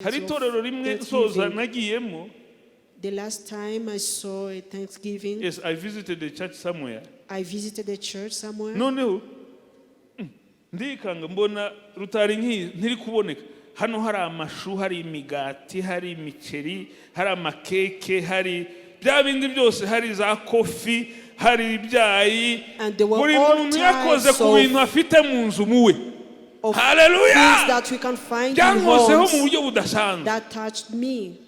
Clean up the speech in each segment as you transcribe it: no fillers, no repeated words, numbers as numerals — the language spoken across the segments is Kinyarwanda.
Hari itorero rimwe nsoza Thanksgiving. Nagiyemo. The last time I saw a Thanksgiving, Yes, I visited a church somewhere. I visited a church somewhere. Noneho ndikanga mbona rutari nk'iyi ntiri kuboneka hano. Hari amashu, hari imigati, hari imiceri, hari amakeke, hari bya bindi byose, hari za coffee, hari ibyayi. And there were Buri all muntu yakoze types ku bintu afite mu nzu muwe. of Haleluya! things that we can find in Byankozeho mu homes buryo budasanzwe. That touched me.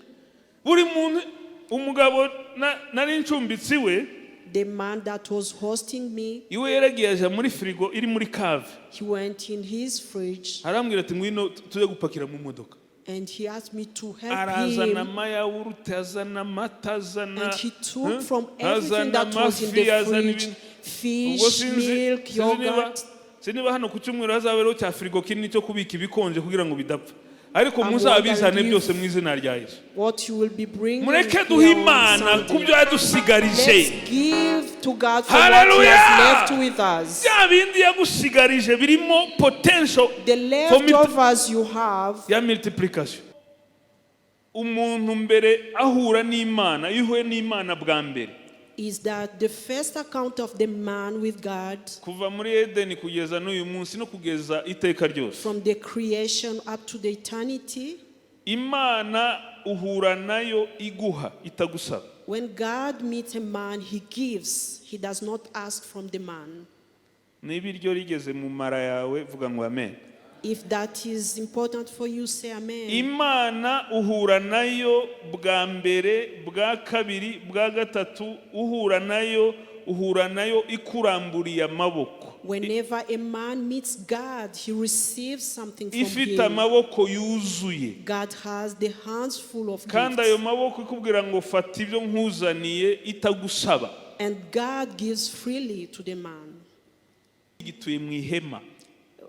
Buri muntu, umugabo nari ncumbitse iwe, The man that was hosting me, iwe yaragiye aja muri firigo iri muri cave. He went in his fridge Arambwira ati: "Ngwino tujye gupakira mu modoka." and he asked me to help Arazana him. Amayawurute, azana amata, azana And he took Huh? from everything Azana that was in amafi, the azana fridge, ibintu. fish, Ubwo sinzi milk, sinzi niba yogurt. sinzi niba hano ku cyumweru hazabeho cya firigo kinini cyo kubika ibikonje kugira ngo bidapfa, ariko I'm muzabizane wondering if byose mu izina rya Yesu. what you will be bringing Mureke here duhe on Imana ku Sunday. byo yadusigarije. Let's give to God for what He Hallelujah! has left with us. Bya bindi yagusigarije birimo potential The for leftovers you have, ya multiplication. Umuntu mbere ahura n'Imana, iyo uhuye n'Imana bwa mbere, is that the first account of the man with God, kuva muri Edeni kugeza n'uyu munsi no kugeza iteka ryose, from the creation up to the eternity, Imana uhura nayo iguha, itagusaba. When God meets a man, He gives. He does not ask from the man. Niba iryo rigeze mu mara yawe, vuga ngo amen. If that is important for you, say amen. Imana uhura nayo bwa mbere, bwa kabiri, bwa gatatu, uhura nayo, uhura nayo ikuramburiye amaboko. Whenever a man meets God, he receives something from Ifite him. Amaboko yuzuye. God has the hands full of Kandi ayo gifts. maboko ikubwira ngo: "Fata ibyo nkuzaniye," itagusaba. And God gives freely to the man. Gituye mu ihema.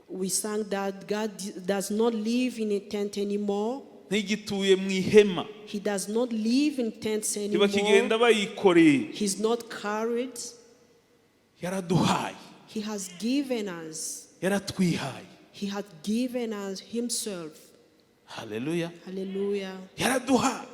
We sang that God does not live in a tent anymore. Ntigituye mu ihema. He does not live in tents anymore. Ntibakigenda bayikoreye. He's not carried. Yaraduhaye. He has given us. Yaratwihaye. He has given us Himself. Haleluya! Hallelujah. Yaraduhaye.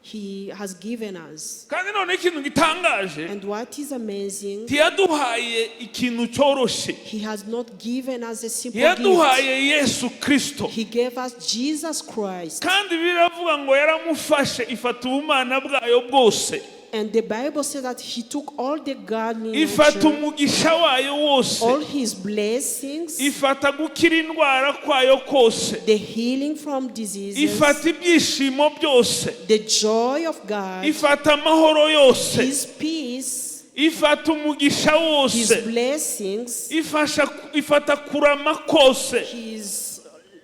He has given us. Kandi none ikintu gitangaje, And what is amazing, ntiyaduhaye ikintu cyoroshye. He has not given us a simple gift. Yaduhaye Yesu Kirisito. He gave us Jesus Christ. Kandi biravuga ngo yaramufashe, ifata ubumana bwayo bwose, And the Bible says that He took all the godly ifata nature, umugisha wayo wose, all His blessings, ifata gukira indwara kwayo kose, the healing from diseases, ifata ibyishimo byose, the joy of God, ifata amahoro yose, His peace, ifata umugisha His wose, blessings, ifasha ifata kurama kose, His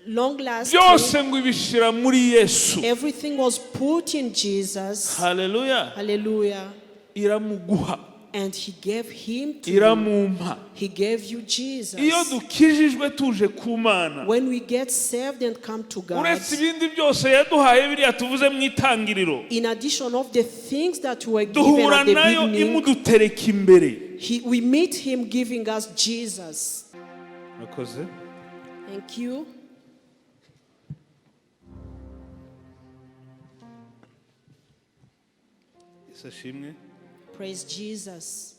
long lasting. Byose ngo ibishyira muri Yesu. Everything was put in Jesus. Haleluya! Hallelujah. Iramuguha. And He gave him to you. Iramumpa. He gave you Jesus. Iyo dukijijwe tuje ku Mana, When we get saved and come to God, uretse ibindi byose yaduhaye biriya tuvuze mu itangiriro, in addition of the things that were given duhura at the nayo beginning, imudutereka imbere. We meet Him giving us Jesus. Murakoze. Thank you. Yesu ashimwe. Praise Jesus.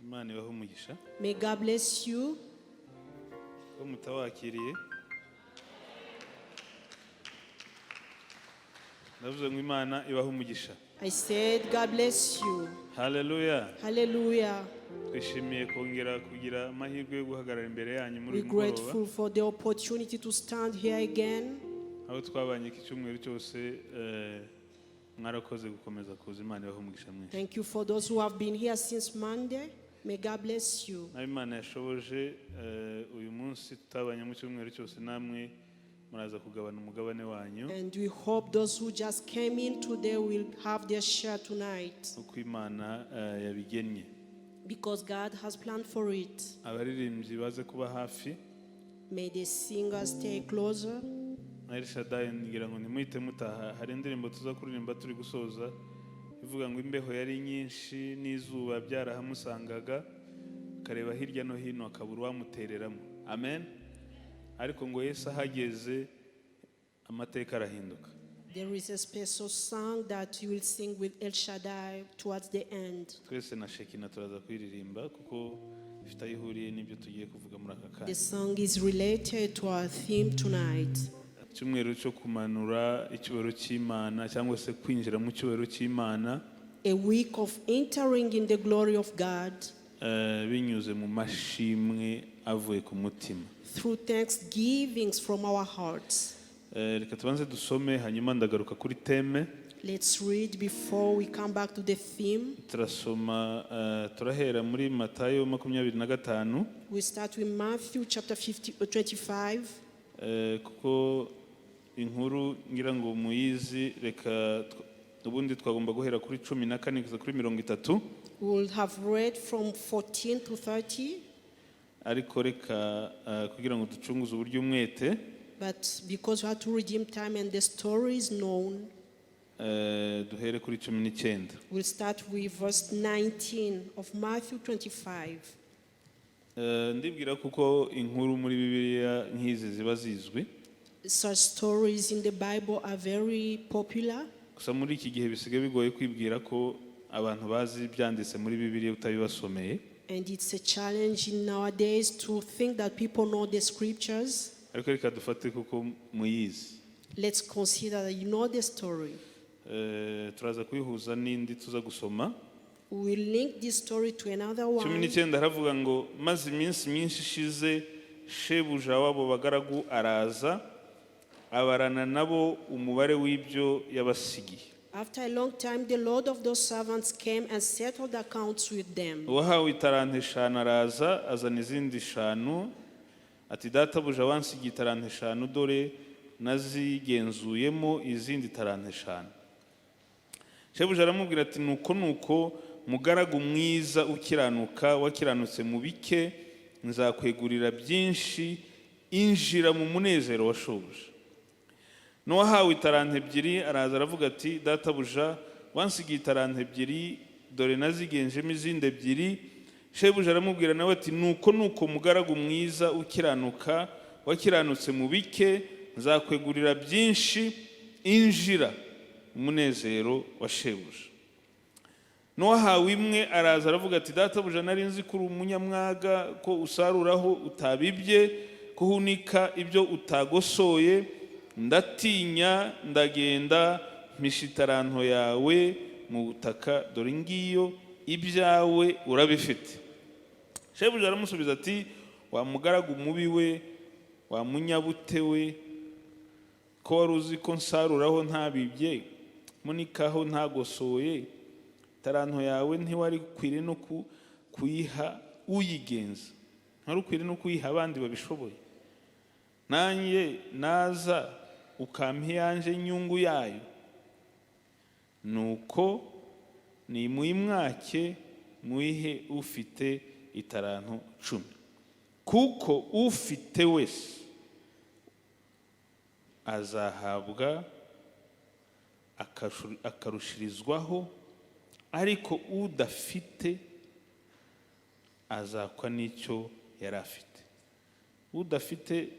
Imana ibahe umugisha. May God bless you. Ko mutawakiriye? Ndavuze ngo Imana ibahe umugisha. I said, God bless you. Haleluya! Hallelujah. Twishimiye kongera kugira amahirwe yo guhagarara imbere yanyu muri We're uyu mugoroba. Grateful for the opportunity to stand here again. Aho twabanye iki cyumweru cyose, mwarakoze gukomeza kuza. Imana ibahe umugisha mwinshi. Thank you for those who have been here since Monday. May God bless you. Nawe Imana yashoboje uyu munsi tutabanye mu cyumweru cyose, namwe muraza kugabana umugabane wanyu And we hope those who just came in today will have their share tonight uko Imana yabigennye. Because God has planned for it. Abaririmbyi baze kuba hafi. May the singers stay closer. Na Elshadai, ngira ngo ntimuhite mutaha. Hari indirimbo tuza kuririmba turi gusoza ivuga ngo imbeho yari nyinshi n'izuba byarahamusangaga, akareba hirya no hino akabura uwamutereramo, amen, ariko ngo Yesu ahageze. Amateka arahinduka. There is a special song that you will sing with El Shaddai towards the end. Twese na Shekina turaza kuyiririmba kuko ifite aho ihuriye n'ibyo tugiye kuvuga muri aka kanya. The song is related to our theme tonight. Icyumweru cyo kumanura icyubahiro cy'Imana cyangwa se kwinjira mu cyubahiro cy'Imana A week of entering in the glory of God binyuze mu mashimwe avuye ku mutima. Through thanksgivings from our hearts. Reka tubanze dusome, hanyuma ndagaruka kuri theme. Let's read before we come back to the theme. Turasoma turahera muri Matayo 25. We start with Matthew chapter 50, 25. Kuko inkuru ngira ngo muyizi, reka ubundi twagomba guhera kuri 14 kugeza kuri 30. We will have read from 14 to 30, Ariko reka kugira ngo ducunguze uburyo umwete, but because we had to redeem time and the story is known, duhere kuri 19. We'll start with verse 19 of Matthew 25. Ndibwira kuko inkuru muri Bibiliya nk'izi ziba zizwi. Such stories in the Bible are very popular. Gusa muri iki gihe bisigaye bigoye kwibwira ko abantu bazi ibyanditse muri Bibiliya utabibasomeye. And it's a challenge in nowadays to think that people know the scriptures. Ariko reka dufate kuko muyizi. Let's consider that you know the story. Turaza kuyihuza n'indi tuza gusoma. We will link this story to another cumi one. N'icyenda haravuga ngo: "Maze iminsi myinshi ishize, shebuja w'abo bagaragu araza, abarana nabo umubare w'ibyo yabasigiye." After a long time, the Lord of those servants came and settled accounts with them. Uwahawe itaranto 5 araza, azana izindi 5, ati: 'Databuja, wansigiye itaranto 5, dore nazigenzuyemo izindi taranto 5.' Shebuja aramubwira ati: 'Nuko nuko, mugaragu mwiza ukiranuka, wakiranutse mu bike, nzakwegurira byinshi, injira mu munezero wa shobuja.' N'uwahawe itaranto 2 araza, aravuga ati: 'Databuja, wansigiye itaranto 2, dore nazigenjemo izindi 2.' Shebuja aramubwira nawe ati: 'Nuko nuko, mugaragu mwiza ukiranuka, wakiranutse mu bike, nzakwegurira byinshi, injira umunezero wa shebuja.' N'uwahawe imwe araza, aravuga ati: 'Databuja, nari nzi ko uri umunyamwaga, ko usaruraho utabibye, ko uhunika ibyo utagosoye, ndatinya, ndagenda mpisha itaranto yawe mu butaka, dore ngiyo, ibyawe urabifite.' Shebuja aramusubiza ati: 'Wa mugaragu mubi we, wa munyabute we, ko wari uzi ko nsaruraho ntabibye, mpunikaho ntagosoye, taranto yawe ntiwari ukwiriye no kuyiha uyigenza, ntiwari ukwiriye no kuyiha abandi babishoboye, nanjye naza ukampa iyanje nyungu yayo. Nuko nimuyimwake, muyihe ufite itaranto 10, kuko ufite wese azahabwa akarushirizwaho, ariko udafite azakwa n'icyo yari afite.'" Udafite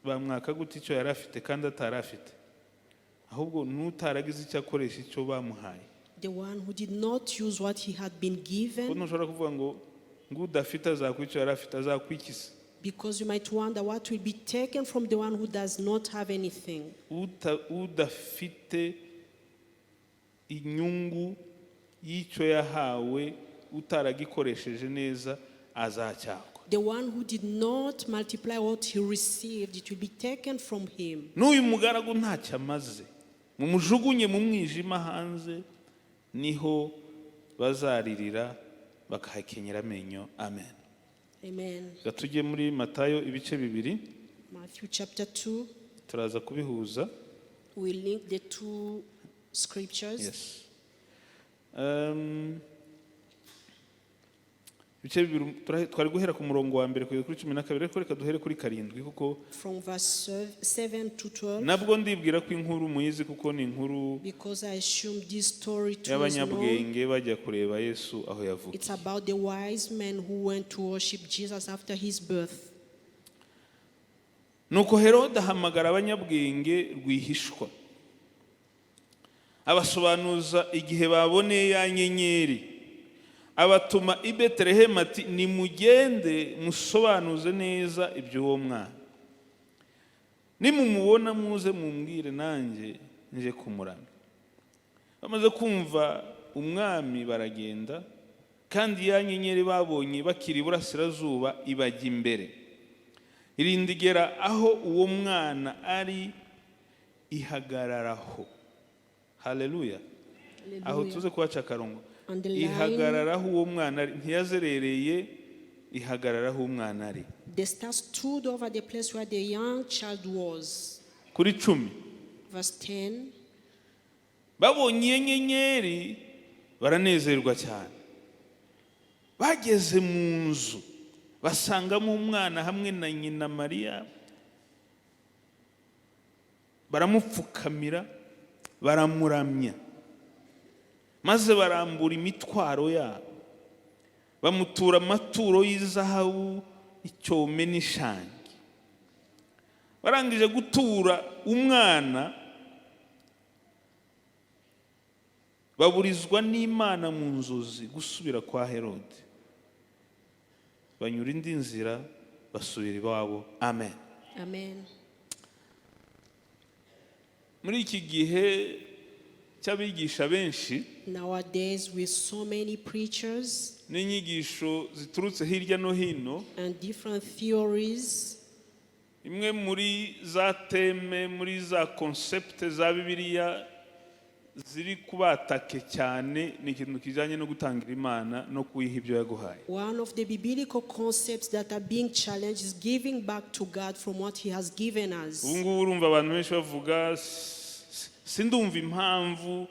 bamwaka gute icyo yari afite kandi atari afite? Ahubwo n'utaragize icyo akoresha icyo bamuhaye. The one who did not use what he had been Kuko given, ntushobora kuvuga ngo udafite azakwa icyo yari afite, azakwikisa? Because you might wonder what will be taken from the one who does not have anything. Udafite inyungu y'icyo yahawe, utaragikoresheje neza, azacyakwa. The one who did not multiply what he received, it will be taken from him. "N'uyu mugaragu ntacyo amaze, mumujugunye mu mwijima hanze, niho bazaririra bakahakenyera amenyo." Amen. Amen. Reka tujye muri Matayo ibice 2. Matthew chapter 2, Turaza kubihuza. We link the two scriptures. Yes. Ibice 2, twari guhera ku murongo wa 1 kugeza kuri 12, ariko reka duhere kuri 7 kuko From verse 7 to 12, nabwo ndibwira ko inkuru muyizi, kuko ni inkuru because I assume this story too is known. y'abanyabwenge bajya kureba Yesu aho yavukiye. It's about the wise men who went to worship Jesus after his birth. Nuko Herode ahamagara abanyabwenge rwihishwa, abasobanuza igihe baboneye ya nyenyeri, abatuma i Betelehemu ati: "Nimugende musobanuze neza iby'uwo mwana. Nimumubona muze mumbwire, nanjye nje kumuramya." Bamaze kumva umwami baragenda, kandi ya nyenyeri babonye bakiri iburasirazuba ibajya imbere, irinda igera aho uwo mwana ari, ihagararaho. Haleluya! Aho Hallelujah. tuze kuhaca akarongo. Underline. Ihagararaho uwo mwana ari, ntiyazerereye, ihagararaho umwana ari. The star stood over the place where the young child was. Kuri 10. Verse 10. Babonye iyo nyenyeri baranezerwa cyane. Bageze mu nzu basangamo umwana hamwe na nyina Mariya, baramupfukamira, baramuramya, maze barambura imitwaro yabo, bamutura amaturo y'izahabu, icyome n'ishangi. Barangije gutura umwana, baburizwa n'Imana mu nzozi gusubira kwa Herode, banyura indi nzira, basubira iwabo. Amen. Amen. Muri iki gihe cy'abigisha benshi Nowadays, with so many preachers n'inyigisho ziturutse hirya no hino, and different theories, imwe muri za thème, muri za concept za Bibiliya ziri kubatake cyane ni ikintu kijyanye no gutangira Imana no kuyiha ibyo yaguhaye. One of the biblical concepts that are being challenged is giving back to God from what He has given us. Ubu ngubu urumva abantu benshi bavuga: "Sindumva impamvu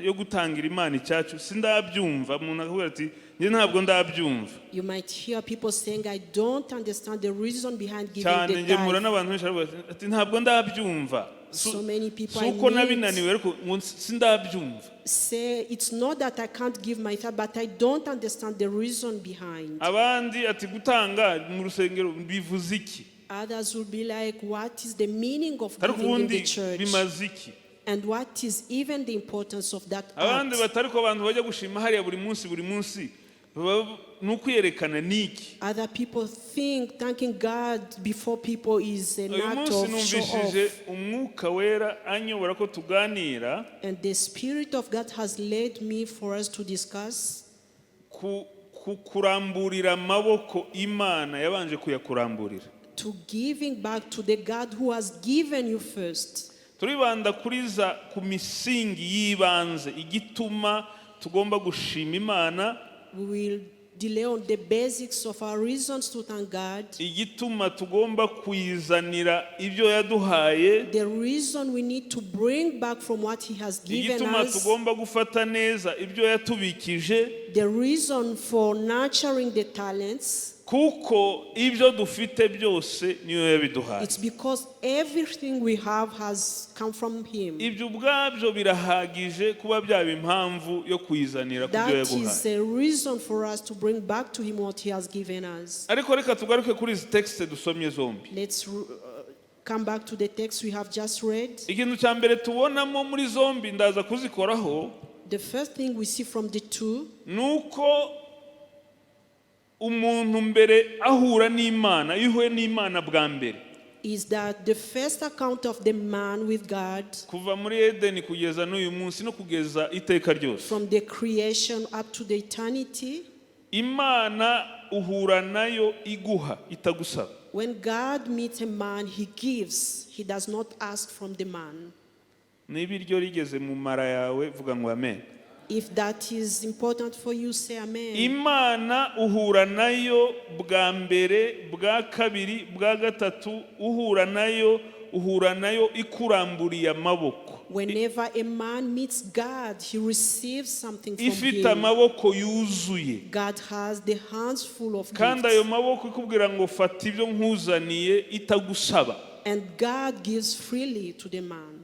yo gutangira Imana icyacu, sindabyumva." Umuntu akavuga ati: "Njye ntabwo ndabyumva." You might hear people saying, "I don't understand the reason behind giving Cyane the njye mpura tithe." n'abantu benshi baravuga ati: "Ntabwo ndabyumva." So many people Si I uko meet nabinaniwe, ariko ngo sindabyumva. say, "It's not that I can't give my tithe, but I don't understand the reason behind." Abandi ati: "Gutanga mu rusengero bivuze iki?" Others will be like, "What is the meaning of Ariko giving in ubundi the church?" bimaze iki? And what is even the importance of that Abandi act? batari ko abantu bajya gushima hariya buri munsi, buri munsi, ni ukwiyerekana, ni iki? Other people think thanking God before people is an Uyu act munsi of show numvishije off. Umwuka Wera anyobora ko tuganira And the Spirit of God has led me for us to discuss ku kuramburira amaboko Imana yabanje kuyakuramburira. To giving back to the God who has given you first. Turibanda kuri za ku misingi y'ibanze igituma tugomba gushima Imana, We will delay on the basics of our reasons to thank God, igituma tugomba kuyizanira ibyo yaduhaye, the reason we need to bring back from what He has given igituma us, tugomba gufata neza ibyo yatubikije, the reason for nurturing the talents. Kuko ibyo dufite byose niyo yabiduhaye. It's because everything we have has come from Him. Ibyo ubwabyo birahagije kuba byaba impamvu yo kuyizanira ku byo That yaguhaye. is a reason for us to bring back to Him what He has given us. Ariko reka tugaruke kuri izi texte dusomye zombi. Let's come back to the text we have just read. Ikintu cya mbere tubonamo muri zombi, ndaza kuzikoraho, The first thing we see from the two ni uko umuntu mbere ahura n'Imana, iyo uhuye n'Imana bwa mbere, is that the first account of the man with God, kuva muri Edeni kugeza n'uyu munsi no kugeza iteka ryose, from the creation up to the eternity, Imana uhura nayo iguha, itagusaba. When God meets a man, He gives, He does not ask from the man. Niba iryo rigeze mu mara yawe, vuga ngo amen. If that is important for you, say amen. Imana uhura nayo bwa mbere, bwa kabiri, bwa gatatu, uhura nayo, uhura nayo ikuramburiye amaboko, Whenever a man meets God, he receives something from ifite him. Amaboko yuzuye. God has the hands full of Kandi ayo gifts. maboko ikubwira ngo: "Fata ibyo nkuzaniye," itagusaba. And God gives freely to the man.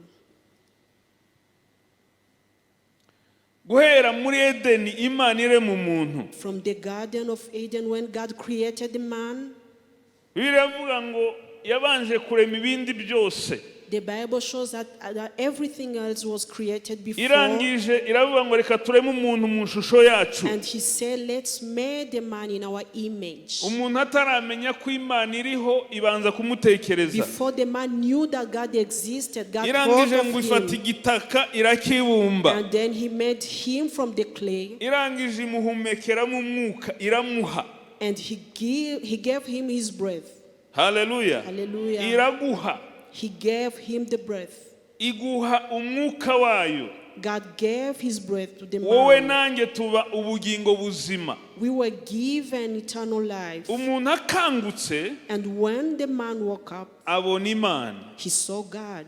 Guhera muri Edeni, Imana irema umuntu, From the Garden of Eden, when God created the man, Bibiliya iravuga ngo yabanje kurema ibindi byose. The Bible shows that everything else was created before. Irangije iravuga ngo reka tureme umuntu mu ishusho yacu. And he said, "Let's make the man in our image." Umuntu ataramenya ko Imana iriho ibanza kumutekereza. Before the man knew that God existed, God thought Irangije of ngo ifata him. Igitaka irakibumba. And then he made him from the clay. Irangije imuhumekeramo umwuka iramuha. And he gave him his breath. Haleluya. Hallelujah. Iraguha. He gave him the breath. Iguha umwuka wayo. God gave his breath to the Wowe man. nanjye tuba ubugingo buzima. We were given eternal life. Umuntu akangutse And when the man woke up, abona Imana. He saw God.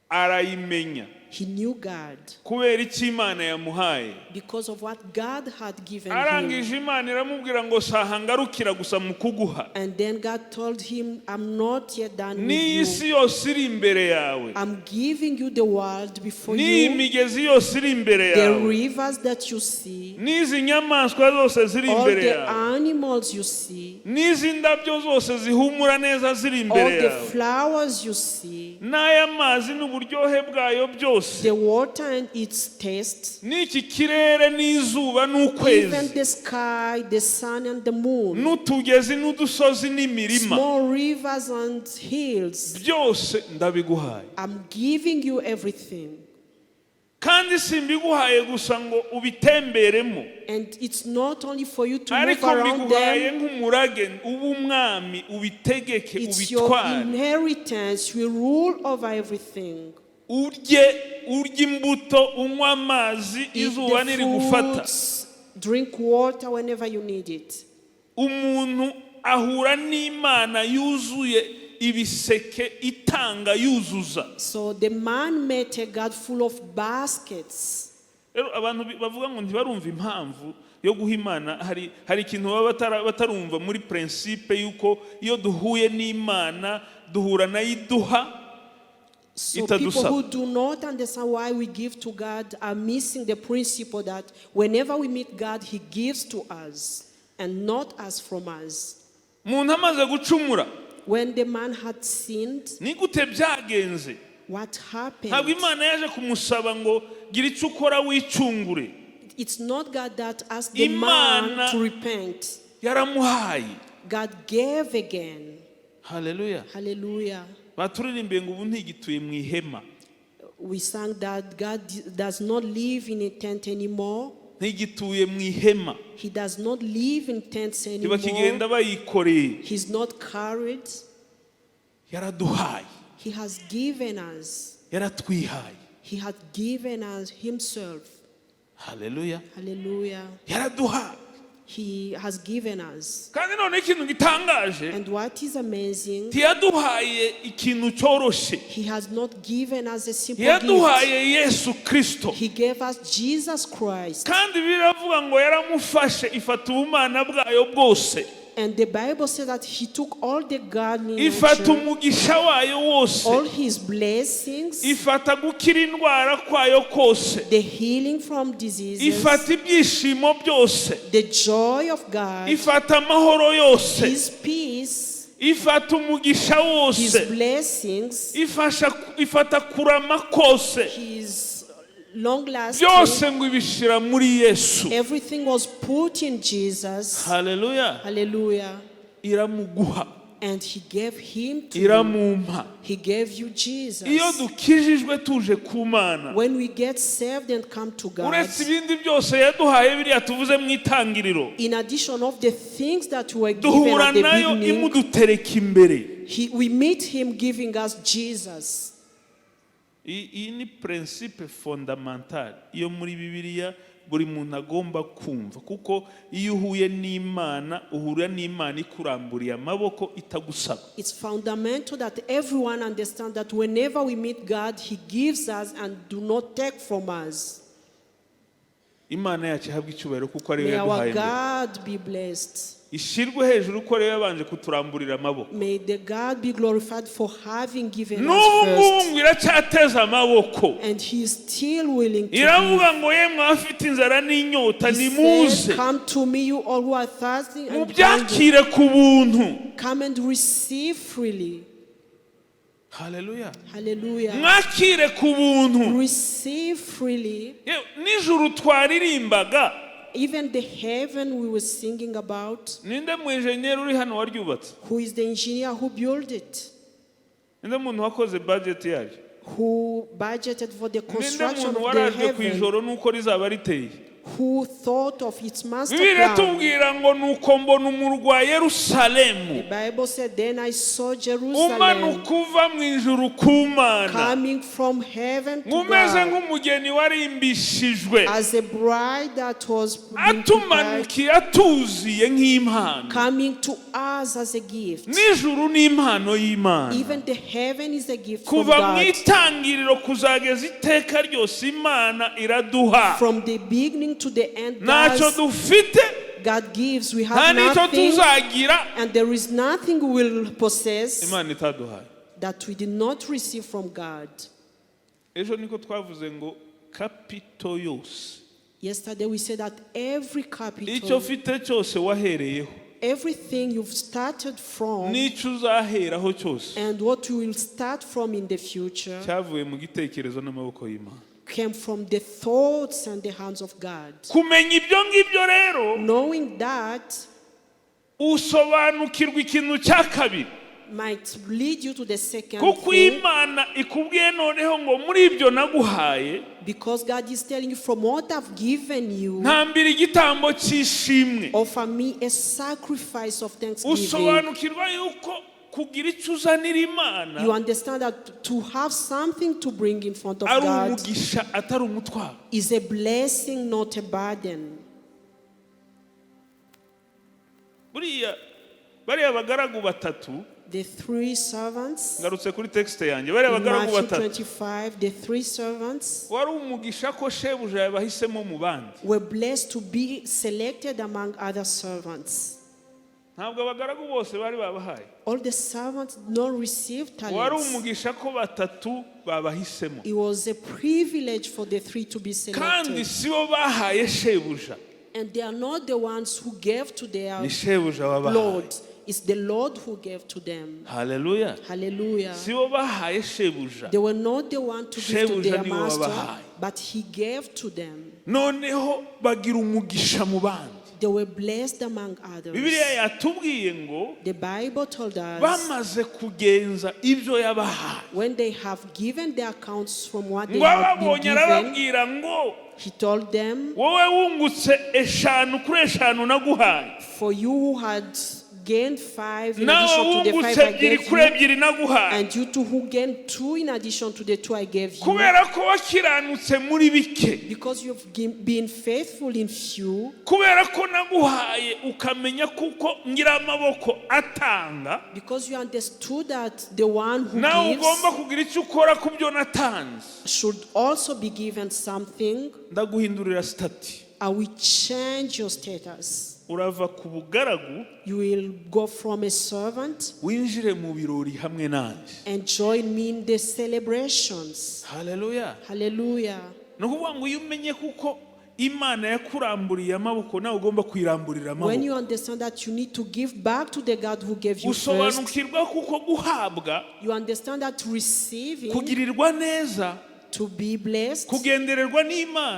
Arayimenya. He knew God Kubera icyo Imana yamuhaye. Because of what God had given him. Arangije Imana iramubwira ngo saha ngarukira gusa mu kuguha. And then God told him, "I'm not yet done with N'iyi you. si yose iri imbere yawe, I'm giving you the world before n'iyi you, migezi yose iri imbere the yawe, rivers that you see, n'izi nyamaswa zose ziri all imbere the yawe, animals you see, n'izi ndabyo zose zihumura neza ziri all imbere the yawe, flowers you see, n'aya mazi n'uburyohe bwayo byose, the water and its taste, n'iki kirere n'izuba n'ukwezi, even the sky, the sun and the moon, n'utugezi n'udusozi n'imirima, small rivers and hills. Byose ndabiguhaye. I'm giving you everything." Kandi simbiguhaye gusa ngo ubitemberemo, And it's not only for you to move ariko around mbiguhaye them, nk'umurage ube umwami ubitegeke, it's your ubitware. Inheritance. We rule over everything. Urye urye imbuto unywe amazi Eat izuba the nirigufata. fruits, drink water whenever you need it. Umuntu ahura n'Imana yuzuye ibiseke itanga yuzuza. So the man met a God full of baskets. Rero abantu bi- bavuga ngo ntibarumva impamvu yo guha Imana hari hari ikintu baba batara- batarumva muri principe y'uko iyo duhuye n'Imana duhura nayo iduha. So people Itadusaba. Who do not understand why we give to God are missing the principle that whenever we meet God, He gives to us and not us from us. Umuntu amaze gucumura, When the man had sinned, ni gute byagenze? What happened? Ntabwo Imana yaje kumusaba ngo gira icyo ukora wicungure. It's not God that asked the man Imana to repent. Yaramuhaye. God gave again. Haleluya. Hallelujah. Baturirimbiye ngo ubu ntigituye mu ihema. We sang that God does not live in a tent anymore. Ntigituye mu ihema. He does not live in tents anymore. Ntibakigenda bayikoreye. He's not carried. Yaraduhaye. He has given us. Yaratwihaye. He has given us Himself. Haleluya. Hallelujah. Yaraduhaye. He has given us. Kandi none ikintu gitangaje, And what is amazing, ntiyaduhaye ikintu cyoroshye. He has not given us a simple gift. Yaduhaye Yesu Kirisito. He gave us Jesus Christ. Kandi biravuga ngo yaramufashe ifata ubumana bwayo bwose, And the Bible says that He took all the godly ifata nature, umugisha wayo wose, all His blessings, ifata gukira indwara kwayo kose, the healing from diseases, ifata ibyishimo byose, the joy of God, ifata amahoro yose, His peace, ifata umugisha His wose, blessings, ifasha ifata kurama kose, His long lasting. Byose ngo ibishyira muri Yesu. Everything was put in Jesus. Haleluya. Hallelujah. Iramuguha. And He gave him to you. Iramumpa. He gave you Jesus. Iyo dukijijwe tuje ku Mana, When we get saved and come to God, uretse ibindi byose yaduhaye biriya tuvuze mu itangiriro, in addition of the things that were given duhura at the nayo beginning, imudutereka imbere. We meet Him giving us Jesus. Iyi iyi ni principe fondamentale iyo muri Bibiliya buri muntu agomba kumva kuko iyo uhuye n'Imana uhura n'Imana ikuramburiye amaboko itagusaba. It's fundamental that everyone understands that whenever we meet God, He gives us and do not take from us. Imana yacu ihabwe icyubahiro kuko ariyo May our yaduhaye mbere. God be blessed. Ishirwe hejuru ko rero yabanje kuturamburira amaboko. May the God be glorified for having given us N'ubu ngubu first. ngo iracyateze amaboko. And He is still willing to give. Iravuga ngo yemwe abafite inzara n'inyota, He nimuze, said, "Come to me, you all who are thirsty and hungry. mubyakire ku buntu. Come and receive freely." Haleluya. Hallelujah. Mwakire ku buntu. Receive freely. Yewe, nijoro twaririmbaga, Even the heaven we were singing about, ninde mu enjeniyeri uri hano waryubatse? Who is the engineer who built it? Ninde muntu wakoze budget yaryo? Who budgeted for the Ninde construction muntu of the warajwe ku heaven? ijoro n'uko rizaba riteye? Who thought of its master Bibiliya plan? iratubwira ngo nuko mbona umurwa Yerusalemu The Bible said, "Then I saw Jerusalem umanuka uva mu ijuru ku Mana, coming from heaven to umeze God nk'umugeni warimbishijwe, as a bride that was being prepared, atumanukiye atuziye nk'impano." coming to us as a gift." N'ijuru ni impano y'Imana. Even the heaven is a gift from Kuva mu God. itangiriro kuzageza iteka ryose, Imana iraduha. From the beginning to the end, Ntacyo dufite, God gives. We nta have n'icyo nothing, tuzagira and there is nothing we will possess Imana itaduhaye. That we did not receive from God. Ejo niko twavuze ngo capital yose, Yesterday we said that every icyo capital, ufite cyose wahereyeho, everything you've started from, n'icyo uzaheraho cyose, and what you will start from in the future cyavuye mu gitekerezo n'amaboko y'Imana. Came from the thoughts and the hands of God. Kumenya ibyo ngibyo rero, Knowing that usobanukirwa ikintu cya kabiri. Might lead you to the second Kuko thing, Imana ikubwiye noneho ngo muri ibyo naguhaye, because God is telling you, "From what I've given you, ntambira igitambo cy'ishimwe." offer me a sacrifice of thanksgiving." Usobanukirwa yuko kugira icyo uzanira Imana You understand that to have something to bring in front of ari God umugisha, atari umutwaro. Is a blessing, not a burden. Buriya bariya bagaragu batatu, The three servants, ngarutse kuri texte yanjye, bariya in bagaragu Matthew batatu, 25, the three servants wari umugisha ko shebuja yabahisemo mu bandi. Were blessed to be selected among other servants. Ntabwo abagaragu bose bari babahaye. All the servants did not receive Wari talents. umugisha ko batatu babahisemo. It was a privilege for the three to be Kandi selected. si bo bahaye shebuja, And they are not the ones who gave to their ni shebuja wabahaye. Lord. It's the Lord who gave to them. Haleluya. Hallelujah. Si bo bahaye shebuja. They were not the one to give to Shebuja their niwe master, wabahaye. But he gave to them. Noneho bagira umugisha mu bandi. They were blessed among others. Bibiliya yatubwiye ngo The Bible told us bamaze kugenza ibyo yabahaye, when they have given their accounts from what they ngo have been ababonye given, arababwira ngo he told them, wowe wungutse eshanu kuri eshanu naguhaye, "For you who had gained five in nawe addition to the wungutse five I ebyiri gave kuri you, ebyiri naguhaye, and you two who gained two in addition to the two I gave you, kubera ko wakiranutse muri bike, because you've been faithful in few, kubera ko naguhaye ukamenya kuko ngira amaboko atanga, because you understood that the one who nawe gives ugomba kugira icyo ukora ku byo natanze, should also be given something, ndaguhindurira status. I will change your status. Urava ku bugaragu, You will go from a servant winjire mu birori hamwe nanjye." and join me in the celebrations." Haleluya. Hallelujah. Ni ukuvuga ngo iyo umenye kuko Imana yakuramburiye amaboko, nawe ugomba kuyiramburira When amaboko, you understand that you need to give back to the God who gave you first, usobanukirwa kuko guhabwa, you understand that receiving, kugirirwa neza, to be blessed, kugendererwa to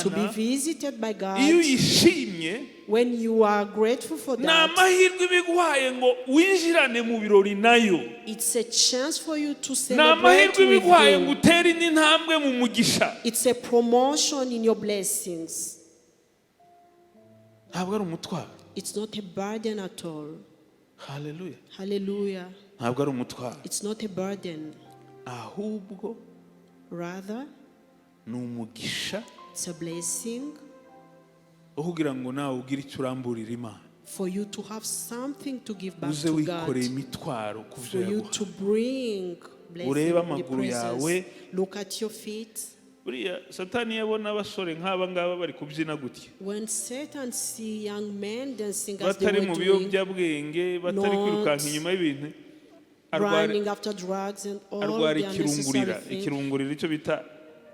be n'Imana, visited by iyo God, uyishimye, when you are grateful for ni that, amahirwe ibiguhaye ngo winjirane mu birori nayo. It's a chance for you to Ni celebrate amahirwe with ibiguhaye ngo Him. utere indi ntambwe mu mugisha. It's a promotion in your blessings. Ntabwo ari umutwaro. It's not a burden at all. Haleluya. Hallelujah. Ntabwo ari umutwaro, It's not a burden. Ahubwo Rather, ni umugisha it's a blessing wo kugira ngo nawe ugire icyo uramburira Imana, for you to have something to give back uze to wikoreye God. imitwaro ku byo For you yaguhaye. to bring blessing Urebe in the amaguru yawe. presence. Look at your feet. Buriya Satani iyo abona abasore nk'aba ngaba bari kubyina gutya, When Satan see young men dancing as they batari were mu doing, biyobyabwenge, batari not kwirukanka inyuma y'ibintu, arwara running after drugs and all arwara the unnecessary ikirungurira. things, Ikirungurira, icyo bita,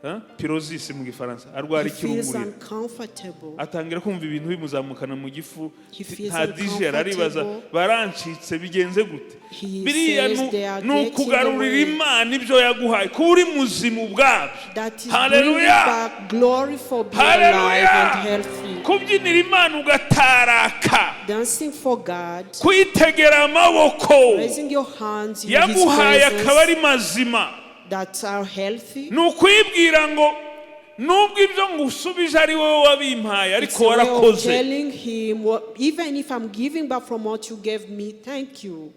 hein, pyrosis mu Gifaransa. Arwara he feels ikirungurira, uncomfortable. Atangira kumva ibintu bimuzamukana mu gifu. He feels Nta digère, aribaza, uncomfortable. barancitse, bigenze gute? He Biriya says they are ni getting ukugarurira away. Imana ibyo yaguhaye, kuba uri muzima ubwabyo. That is bringing Haleluya! back glory for being alive Haleluya! and healthy. Kubyinira Imana ugataraka, Dancing for God, kuyitegera amaboko, raising your hands in His yaguhaye akaba ari presence mazima, that are healthy. Ni ukwibwira ngo nubwo ibyo ngusubije ari wowe wabimpaye, It's ariko a way of warakoze. telling Him, well, even if I'm giving back from what you gave me, thank you.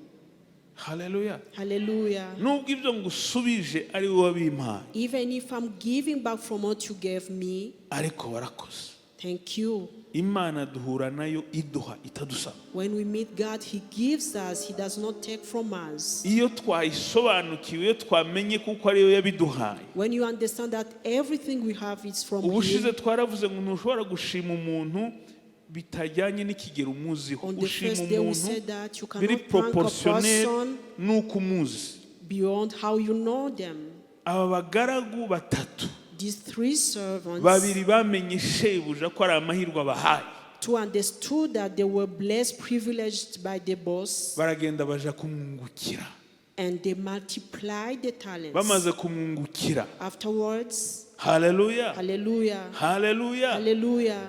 Haleluya! Hallelujah. Nubwo ibyo ngusubije ari wowe wabimpaye, Even if I'm giving back from what you gave me, ariko warakoze. Thank you. Imana duhura nayo iduha, itadusaba. When we meet God, He gives us, He does not take from us. Iyo twayisobanukiwe, iyo twamenye kuko ariyo yabiduhaye. When you understand that everything we have is from Ubushize Him, twaravuze ngo ntushobora gushima umuntu bitajyanye n'ikigero umuziho. on the Ushima first day we umuntu said that you biri cannot thank a proportionnel person n'uko umuzi. beyond how you know them. Aba bagaragu batatu, These three servants, babiri bamenye shebuja ko ari amahirwe abahaye, two understood that they were blessed, privileged by the boss, baragenda baja kumwungukira. And they multiplied the talents. Bamaze kumwungukira, Afterwards, haleluya! Hallelujah, Haleluya! Hallelujah.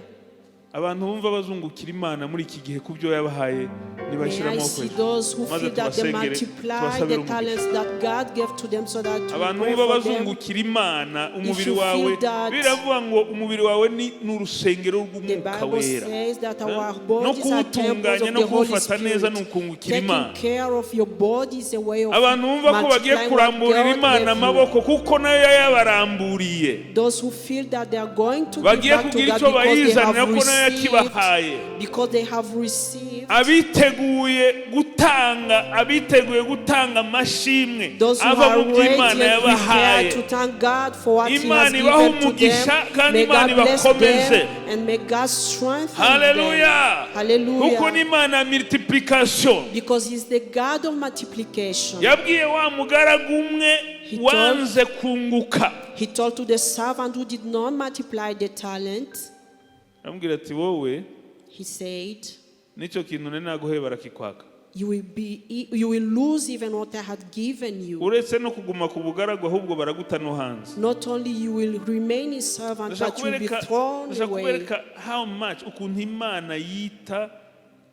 Abantu bumva bazungukira Imana muri iki gihe ku byo yabahaye, May nibashyira I amaboko see hejuru. those who Maze feel that they tubasengere, multiply tubasabire the umugisha. Talents that God gave to them so that we Abantu pray bumva for them. bazungukira Imana, umubiri You wawe, feel that biravuga ngo umubiri wawe ni urusengero the rw'Umwuka Bible Wera. says that our No bodies are temples kuwutunganya of no the Holy kuwufata neza ni Spirit. ukungukira Taking Imana. care of your body is a way of Abantu bumva ko bagiye multiplying what kuramburira God Imana gave you. amaboko kuko nayo yayabaramburiye, Those who feel that they are going to give bagiye back to kugira God icyo because they bayizanira have ko nayo received, yakibahaye, because they have received. Abiteguye gutanga, abiteguye gutanga amashimwe Those who ava are mu byo ready Imana and yabahaye, prepared to thank God for what He has Imana ibahe given to umugisha them. kandi May Imana God bless ibakomeze. them and may God strengthen them. Haleluya! Kuko Hallelujah. ni Imana ya multiplication. Because He's the God of multiplication. Yabwiye wa mugaragu umwe He told- wanze kunguka, He told to the servant who did not multiply the talent, aramubwira ati wowe, he said, n'icyo kintu nari naguhaye barakikwaka. You will lose even what I had given you. Uretse no kuguma ku bugaragu, ahubwo baraguta no hanze. Not only you will remain his servant, Ndashaka but you will be kubereka, thrown ndashaka away. kubereka how much, ukuntu Imana yita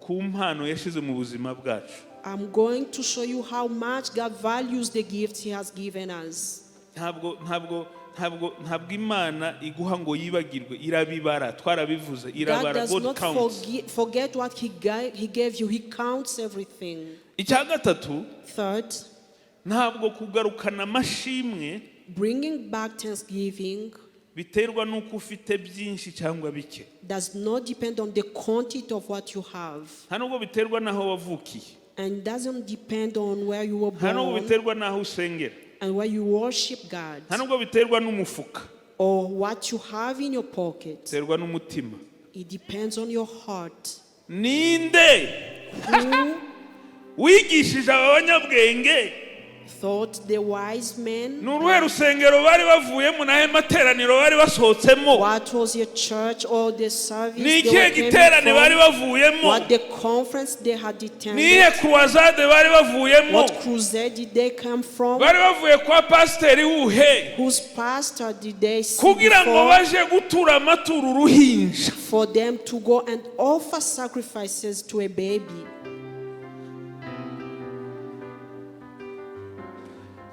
ku mpano yashyize mu buzima bwacu. I'm going to show you how much God values the gifts He has given us. Ntabwo Imana iguha ngo yibagirwe, irabibara, twarabivuze. God Irabara. does God not counts. forget what He gave you. He counts everything. Icya gatatu, Third, ntabwo kugarukana amashimwe bringing back thanksgiving biterwa n'uko ufite byinshi cyangwa bike. Does not depend on the quantity of what you have Nta nubwo biterwa n'aho wavukiye. And doesn't depend on where you were Nta nubwo born biterwa n'aho usengera. And where you worship God Nta nubwo biterwa n'umufuka. Or what you have in your pocket. Biterwa n'umutima. It depends on your heart. Ninde Who wigishije aba banyabwenge? Thought the wise men? Ni uruhe rusengero bari bavuyemo n'ayo materaniro bari basohotsemo? What was your church or the service Ni they ikihe were coming giterane bari from? bavuyemo? What the conference they had Ni attended? iyihe croisade bari bavuyemo? What crusade did they come from? Bari bavuye kwa pasiteri wuhe Whose pastor did they see kugira ngo before baje gutura amaturo uruhinja? For them to go and offer sacrifices to a baby?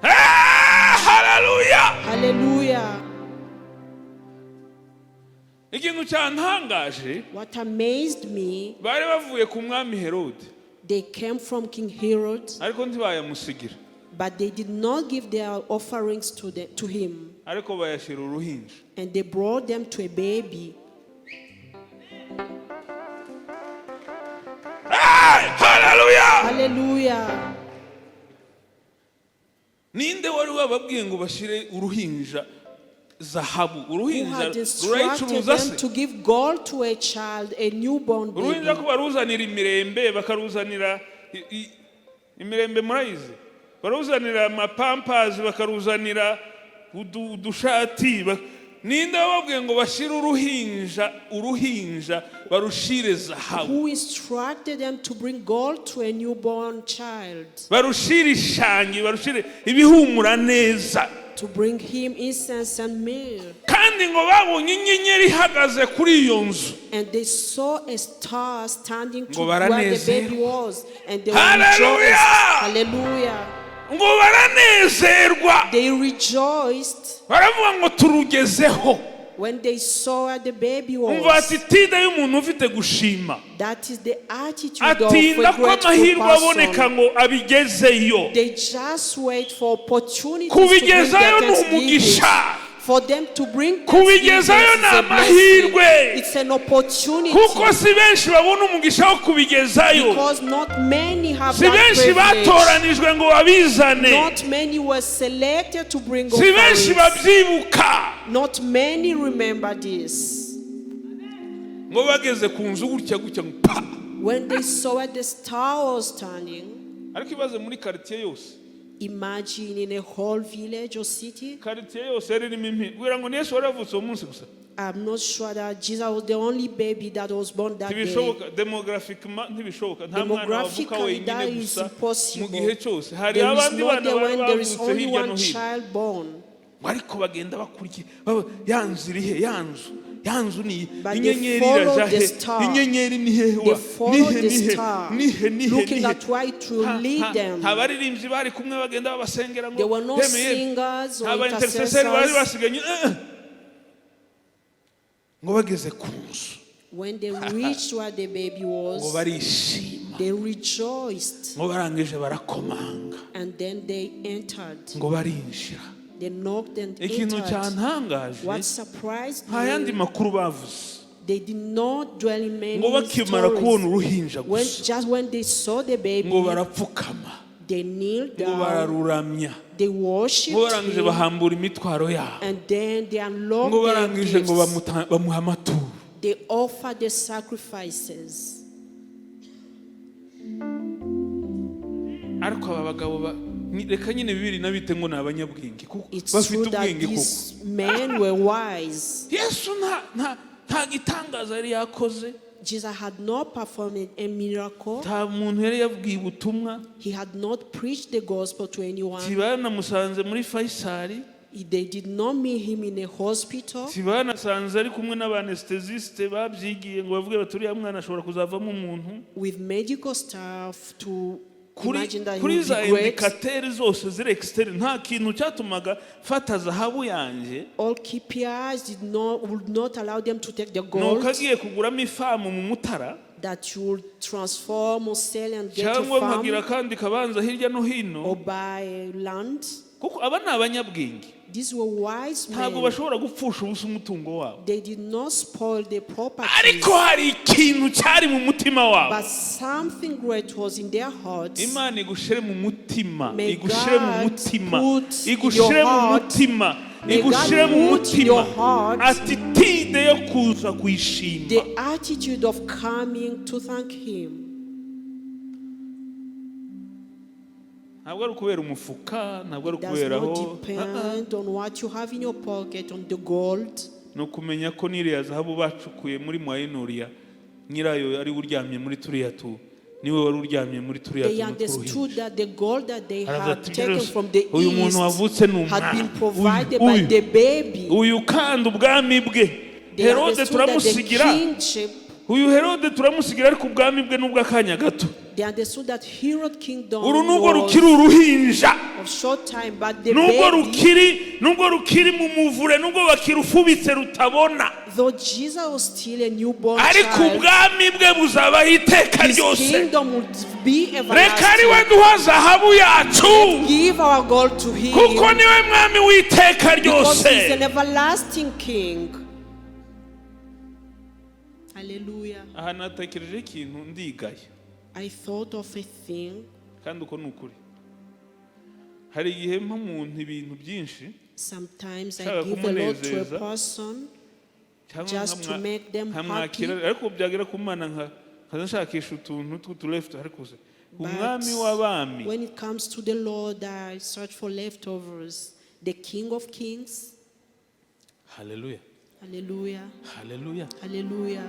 Ah, haleluya! Hallelujah. Ikintu cyantangaje, What amazed me, bari bavuye ku mwami Herode, they came from King Herod, ariko ntibayamusigira, but they did not give their offerings to him. Ariko bayashyira uruhinja. And they brought them to a baby. Ah, haleluya! Hallelujah. Ninde wari wababwiye ngo bashyire uruhinja Zahabu Who uruhinja had instructed rurayicuruza them se? to give gold to a child, a newborn Uruhinja ko baby? baruzanira imirembe, bakaruzanira imirembe murayizi, baruzanira amapampazi, bakaruzanira udushati, ninde wababwiye ngo bashyire uruhinja barushire zahabu? Who instructed them to bring gold to a newborn child? Barushire ishangi, barushire ibihumura neza. To bring him incense and myrrh. Kandi ngo babonye inyenyeri ihagaze kuri iyo nzu. And they saw a star standing to Ngo where the baranezerwa. baby was. And they were Hallelujah! rejoiced. Hallelujah. Ngo baranezerwa. They rejoiced Baravuga ngo turugezeho. when they saw where the baby Umva, was. attitude y'umuntu ufite gushima. That is the attitude of Atinda a ko grateful amahirwe aboneka person. ngo abigezeyo. They just wait for opportunities to bring Kubigezayo their ni thanksgiving. umugisha. For them to bring Kubigezayo thanksgiving ni is a blessing. amahirwe. It's an opportunity. Kuko si benshi babona umugisha wo kubigezayo. Because not many have Si that benshi privilege. batoranijwe ngo babizane. Not many were selected to bring Si benshi offerings. babyibuka. Not many remember this. Ngo bageze ku nzu gutya gutya ngo pa. When they saw where the star was standing, Ariko ibaze muri karitsiye yose. Imagine in a whole village or city. Karitsiye yose yari irimo impinja kugira ngo ni Yesu wari wavutse uwo munsi gusa. I'm not sure that Jesus was the only baby that was born that day. Ntibishoboka, demographically ntibishoboka, nta mwana wavuka Demographically, wenyine that is gusa mu impossible. gihe cyose hari There is abandi no bana day bari when there is bavutse only hirya no one hino. child born. Ariko bagenda bakurikiye ya nzu iri he? Ya nzu, ya nzu ni iyi. But they Inyenyeri followed iraja the he? star. Inyenyeri ni hehe They wa? followed Nihe the nihe star, nihe nihe looking nihe? at where it will lead them. Nta baririmbyi bari kumwe bagenda babasengera ngo There were no yeme yeme. singers or Nta ba intercessor bari intercessors. basigaye. Ngo bageze ku nzu, When they reached where the baby ngo was, barishima. they rejoiced Ngo barangije barakomanga. and then they entered. Ngo barinjira. They knocked and Ikintu entered. cyantangaje, What surprised nta yandi me, makuru bavuze. they did not dwell in many Ngo bakimara kubona stories. uruhinja When, gusa, just when they saw the baby, ngo barapfukama, they kneeled ngo down, bararuramya, they ngo worshipped barangije him, bahambura imitwaro yabo, and then they unlocked ngo their barangije ngo gifts. bamuha amaturo. They offered the sacrifices. Ariko aba bagabo reka nyine bibiri nabite ngo ni abanyabwenge kuko It's bafite true that ubwenge koko. these men were wise. Yesu nta gitangaza yari yakoze. Jesus had not performed a miracle. Nta muntu yari yabwiye ubutumwa. He had not preached the gospel to anyone. Ntibanamusanze muri Faisal. They did not meet him in a hospital. Ntibanasanze ari kumwe n'abanestezisite babyigiye ngo bavuge bati uriya mwana ashobora kuzavamo umuntu. With medical staff to Kuri imagine that he kuri would za be great. indicateurs zose ziri externe, nta kintu cyatumaga fata zahabu yanjye. All KPIs did not would not allow them to take the Nuko gold agiye kuguramo ifamu mu Mutara, that you would transform or sell and get a cyangwa farm nkagira akandi kabanza hirya no hino. Or buy land. Kuko aba ni abanyabwenge. These were wise Ntabwo men. bashobora gupfusha ubusa umutungo wabo. They did not spoil their properties. Ariko hari ikintu cyari mu mutima wabo. But something great was in their hearts. Imana igushyire mu mutima. May Igushyire mu God mutima. put in Igushyire your mu heart- mutima. May God Igushyire mu put in your mutima heart attitude yo kuza kuyishima. the attitude of coming to thank Him. Ntabwo ari ukubera umufuka, ntabwo ari Does ukubera aho. not depend on what you have in your pocket, on the gold. Ni ukumenya ko n'iriya zahabu bacukuye muri Moyen-Orient, nyirayo ari we uryamye muri turiya tu niwe wari uryamye muri turiya They tuntu understood tw'uruhinja. That the gold that they Aravuga had ati, taken "Byose, from the uyu muntu east wavutse ni had been umwami. Provided Uyu, by uyu. the baby. Uyu kandi ubwami bwe They Herode understood that the turamusigira. Kingship, Uyu Herode turamusigira, ariko ubwami bwe n'ubw'akanya gato. They understood that Herod kingdom Uru nubwo was rukiri uruhinja, of short time, but the nubwo baby, rukiri mu muvure, nubwo bakirufubitse rutabona, though Jesus was still a newborn ariko child, ubwami bwe buzabaho iteka his ryose. Kingdom would be Reka ari we everlasting. duha zahabu yacu, Give our gold to him kuko niwe mwami w'iteka because ryose. he's an everlasting king. Hallelujah. Aha natekereje ikintu ndigaye. I thought of a thing. Kandi uko ni ukuri, hari igihe mpa umuntu ibintu byinshi. Sometimes I Nshaka give a lot to a kumunezeza. Person Cyangwa just to make them nkamwakira happy. Ariko byagera ku Mana nkaza nshakisha utuntu tw'utu ariko se But Umwami w'abami when it comes to the Lord, I search for leftovers. The King of Kings. Haleluya. Hallelujah. Haleluya. Hallelujah.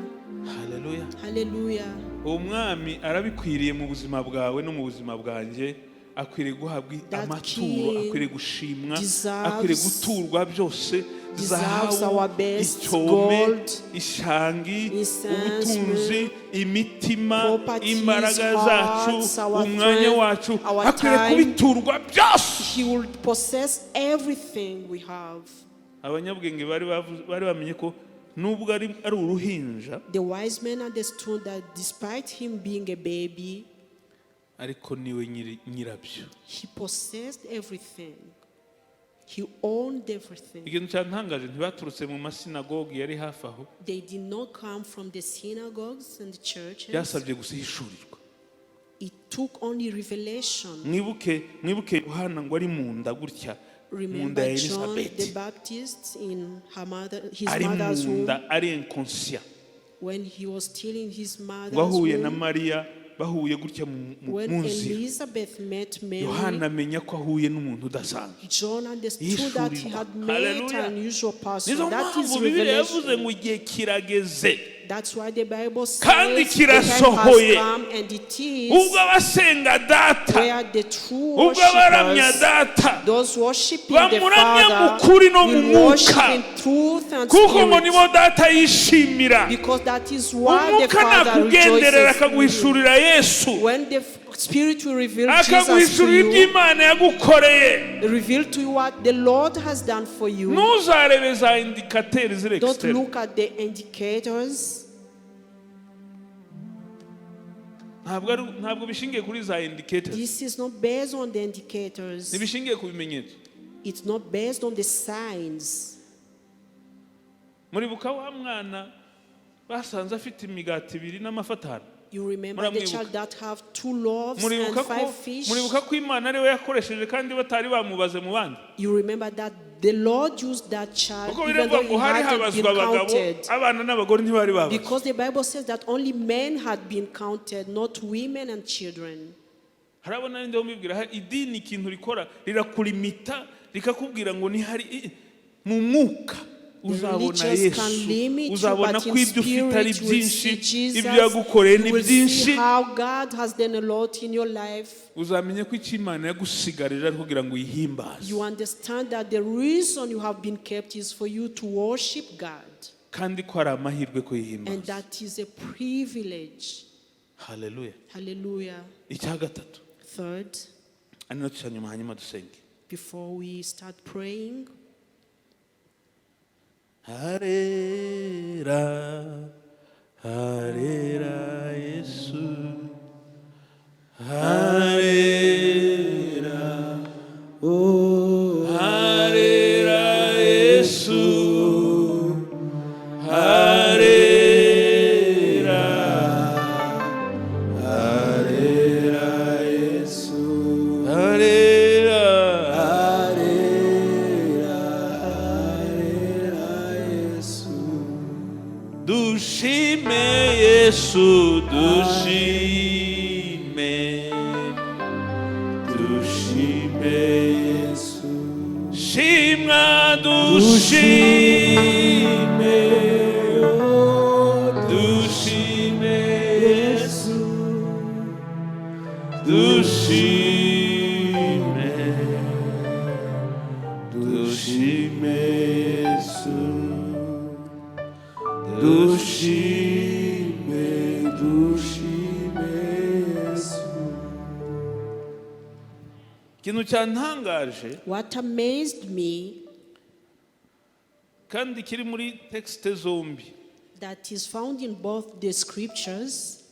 Haleluya. Hallelujah. Uwo mwami arabikwiriye mu buzima bwawe no mu buzima bwanjye. Akwiriye guhabwa That amaturo, King akwiriye gushimwa, akwiriye guturwa byose, deserves zahabu, our best icyome, gold, ishangi, incense, ubutunzi, imitima, properties, imbaraga zacu, hearts, our umwanya strength, wacu. our Akwiriye time. kubiturwa byose. He will possess everything we have. Abanyabwenge bari bamenye ko nubwo ari uruhinja, The wise men understood that despite him being a baby, ariko niwe nyirabyo. He possessed everything. He owned everything. Ikintu cyantangaje, ntibaturutse mu masinagogi yari hafi aho. They did not come from the synagogues and the churches. Byasabye gusa ihishurirwa. It took only revelation. Mwibuke Yohana ngo ari mu nda gutya, mu nda Remember ya John the Elizabeth, Baptist in her mother, his ari mu mother's womb, nda, ari inconscient, when he was still in his ngo mother's ahuye na womb. Mariya, bahuye gutya When mu nzira, Elizabeth met Mary, Yohana amenya ko ahuye n'umuntu udasanzwe. John understood that he had met Hallelujah. An unusual person. Nizo That is mpamvu Bibiliya yavuze revelation. ngo igihe kirageze, That's why the Bible says kandi the time has kirasohoye, come and it is ubwo abasenga Data, where the true ubwo abaramya worshippers, Data, those worshiping the bamuramya mu Father, kuri no mu will worship mwuka, in truth and kuko ngo spirit. nibo Data yishimira. Because that is why the Umwuka Father nakugenderera, rejoices in you. akaguhishurira Yesu, When the Spirit will reveal Jesus to akaguhishurira you, iby'Imana yagukoreye, reveal to you what the Lord has done for you, ntuzarebe za indicateurs ziri don't externe. look at the indicators. Ntabwo bishingiye kuri za indicators. This is not based on the indicators. Ntibishingiye ku bimenyetso. It's not based on the signs. Muribuka wa mwana basanze afite imigati ibiri n'amafi atanu? You remember the Muramwibuka. Child that have two loaves and Muribuka ko five fish? Muribuka ko Imana ariwe yakoresheje kandi batari bamubaze mu bandi? You remember that the Lord used that child Kuko even biravuga though ngo he hari hadn't been habazwa abagabo, counted. abana n'abagore ntibari babazwa. Because the Bible says that only men had been counted, not women and children. Harabona n'indi mbibwira idini ikintu rikora, rirakurimita, rikakubwira ngo nihari mu mwuka The uzabona religious can Yesu, limit you, uzabona but ko in ibyo ufite ari spirit you will see byinshi, Jesus. ibyo yagukoreye ni You will see byinshi, how God has done a lot in your life. Uzamenya ko icyo Imana yagusigarije ari kugira ngo uyihimbaze. You understand that the reason you have been kept is for you to worship God. Kandi ko hari amahirwe And kuyihimbaza. that is a privilege. Haleluya. Hallelujah. Icya gatatu, Third, ari nacyo cya nyuma, hanyuma dusenge. Before we start praying, Harera, harera Yesu, harera, oh, harera Yesu, harera, Harera Yesu, harera, harera, harera Yesu, dushime Yesu, dushime, dushime Yesu, shimwa, dushime, oh, dushime Yesu, dushime, dushime Yesu, dushime, dushime Yesu. Ikintu cyantangaje what amazed me kandi kiri muri texte zombi, that is found in both the scriptures,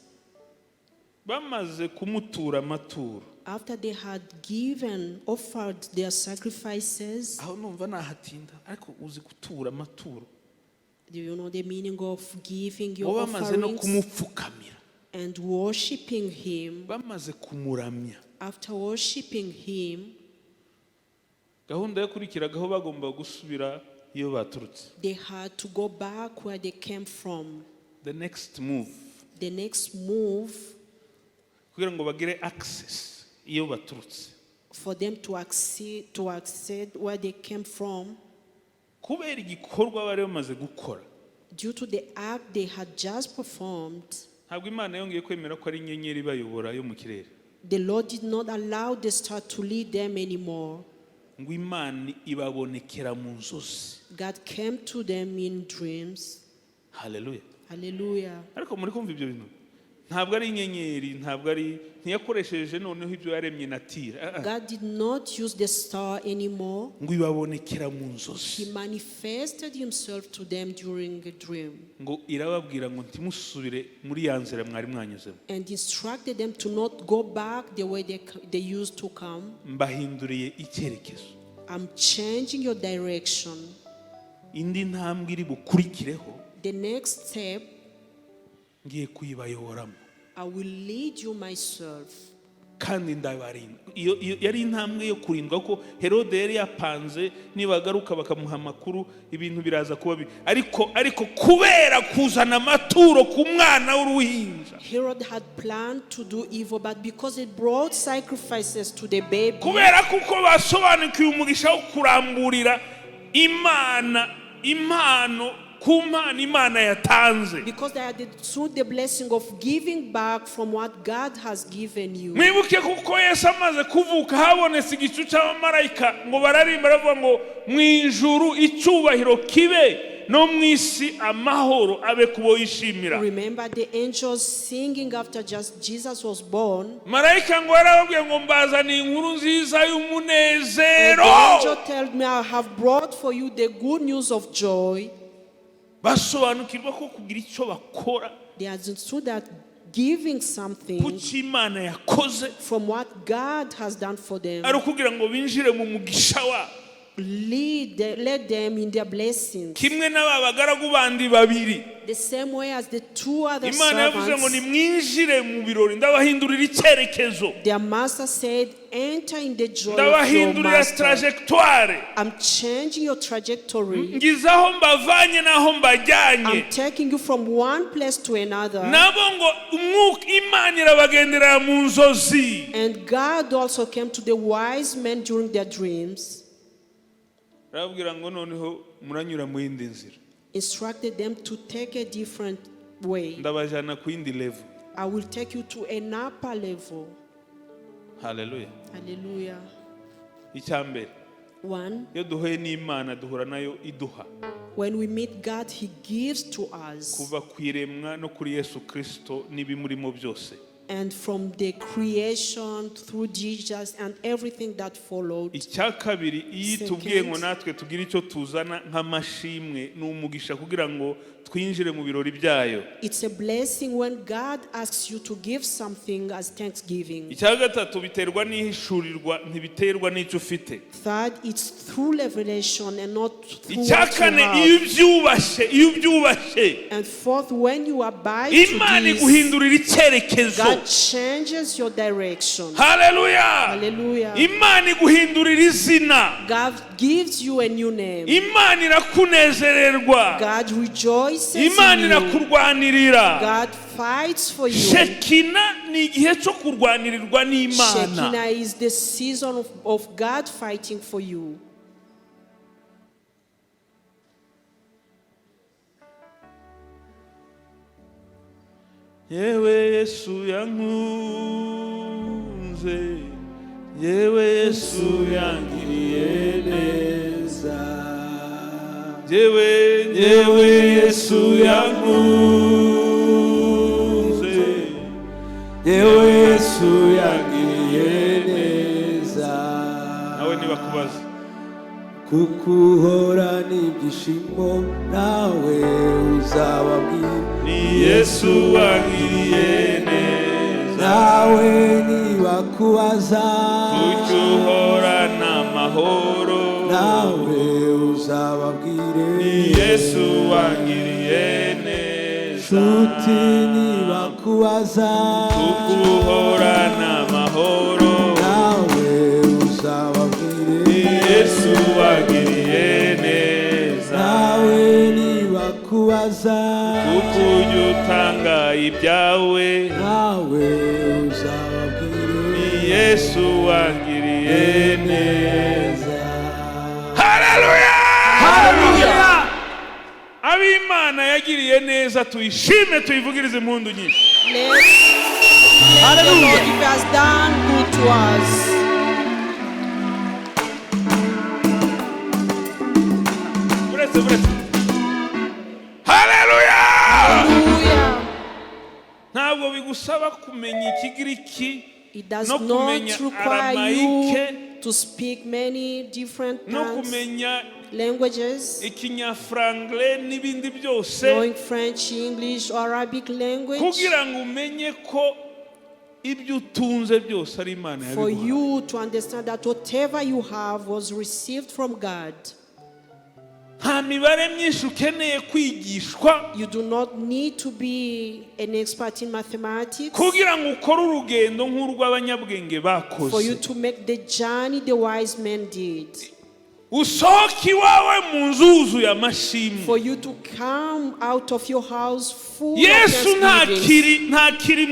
bamaze kumutura amaturo, after they had given, offered their sacrifices, aho numva nahatinda, ariko uzi gutura amaturo, do you know the meaning of giving ngo your bamaze no offerings kumupfukamira, and worshiping him? Bamaze kumuramya, After worshiping him, Gahunda yakurikiragaho, bagomba gusubira iyo baturutse. They had to go back where they came from. The next move, The next move, kugira ngo bagire access iyo baturutse, for them to access where they came from, kubera igikorwa bari bamaze gukora, due to the act they had just performed, ntabwo Imana yongeye kwemera ko ari inyenyeri ibayobora yo mu kirere. The Lord did not allow the star to lead them anymore. Ngo Imana ibabonekera mu nzozi. God came to them in dreams. Haleluya. Hallelujah. Ariko muri kumva ibyo bintu, ntabwo ari inyenyeri, ntabwo ari, ntiyakoresheje noneho ibyo yaremye nature. Ah, ah. God did not use the star anymore. Ngo ibabonekera mu nzozi. He manifested himself to them during a dream Ngo irababwira ngo ntimusubire muri ya nzira mwari mwanyuzemo. And instructed them to not go back the way they used to come. Mbahinduriye icyerekezo. I'm changing your direction. Indi ntambwe iri bukurikireho, The next step, ngiye kuyibayoboramo. I will lead you myself. Kandi ndabarinda. Iyo yari intambwe yo kurindwa, ko Herode yari yapanze nibagaruka bakamuha amakuru, ibintu biraza kuba bibi. Ariko kubera kuzana amaturo ku mwana w'uruhinja, Herod had planned to do evil, but because it brought sacrifices to the baby, kubera kuko basobanukiwe umugisha wo kuramburira Imana impano ku mpano Imana yatanze. Because they had understood the blessing of giving back from what God has given you. Mwibuke kuko Yesu amaze kuvuka habonetse igicu cy'abamarayika, ngo bararimba baravuga ngo mu ijuru icyubahiro kibe, no mu isi amahoro abe kubo yishimira. Remember the angels singing after just Jesus was born. Marayika ngo yarababwiye ngo mbazaniye inkuru nziza And y'umunezero. the angel told me, "I have brought for you the good news of joy." Basobanukirwa ko kugira icyo bakora They understood that giving something ku cyo Imana yakoze from what God has done for them ari ukugira ngo binjire mu mugisha wabo, led them in their blessings. Kimwe n'aba bagaragu bandi babiri. The same way as the two other Imana yavuze ngo servants, nimwinjire mu birori, ndabahindurira icyerekezo, their master said, "Enter in the joy of your ndabahindurira master." trajectoire. I'm changing your trajectory. Ngize aho mbavanye n'aho mbajyanye. I'm taking you from one place to another. Nabo ngo umwuka Imana irabagenderera mu nzozi. And God also came to the wise men during their dreams, Arababwira ngo noneho muranyura mu yindi nzira. Instructed them to take a different way. Ndabajyana ku yindi level. I will take you to an upper level. Haleluya. Hallelujah. Icya mbere, One, iyo duhuye n'Imana duhura nayo iduha. When we meet God, He gives to us. Kuva ku iremwa no kuri Yesu Kirisito n'ibimurimo byose. And from the creation through Jesus and everything that followed. Icya kabiri, iyo itubwiye ngo Second. natwe tugire icyo tuzana nk'amashimwe, ni umugisha kugira ngo twinjire mu birori byayo. It's a blessing when God asks you to give something as thanksgiving. Icya gatatu, biterwa n'ihishurirwa, ntibiterwa n'icyo ufite. Third, it's through revelation and not through Icya what you kane, iyo have. ubyubashye, iyo ubyubashye, And fourth, when you abide to Imana this, iguhindurira icyerekezo. God changes your direction. Haleluya. Hallelujah. Imana iguhindurira izina. God gives you a new name. Imana irakunezererwa. God rejoices Imana in you. irakurwanirira. God fights for you. Shekina ni igihe cyo kurwanirirwa n'Imana. Shekinah is the season of God fighting for you. Yewe Yesu yankunze, yewe Yesu yangiriye neza. Yewe, yewe Yesu yankunze, yewe Yesu yangiriye neza. Nawe nibakubaza, Kuko uhorana ibyishimo, nawe uzababwira, ni Yesu wangiriye neza. Nawe nibakubaza, Kuki uhorana amahoro, nawe uzababwire, ni Yesu wangiriye neza. Nshuti nibakubaza, Kuko uhorana amahoro, nawe uzababwire, ni Yesu. Yesu wagiriye neza. Nawe nibakubaza, Kuko ujya utanga ibyawe, nawe uzababwire, ni Yesu wangiriye neza. Neza. Haleluya! Haleluya! Ab'Imana yagiriye neza tuyishime, tuyivugirize impundu nyinshi. Let's thank the Lord if He has done good to us. Buretse, buretse. Haleluya! Hallelujah. Ntabwo bigusaba kumenya Ikigiriki, It does no not kumenya require Aramayike, you to speak many different no tongues, kumenya languages, Ikinyafrangle n'ibindi byose, knowing French, English, or Arabic language, kugira ngo umenye ko ibyo utunze byose ari Imana for yabiguhaye. You to understand that whatever you have was received from God. Nta mibare myinshi ukeneye kwigishwa You do not need to be an expert in mathematics kugira ngo ukore urugendo nk'urw'abanyabwenge for you bakoze, to make the journey the wise men did. Usohoke iwawe mu nzu wuzuye amashimwe. For you to come out of your house full of Yesu thanksgiving. ntakiri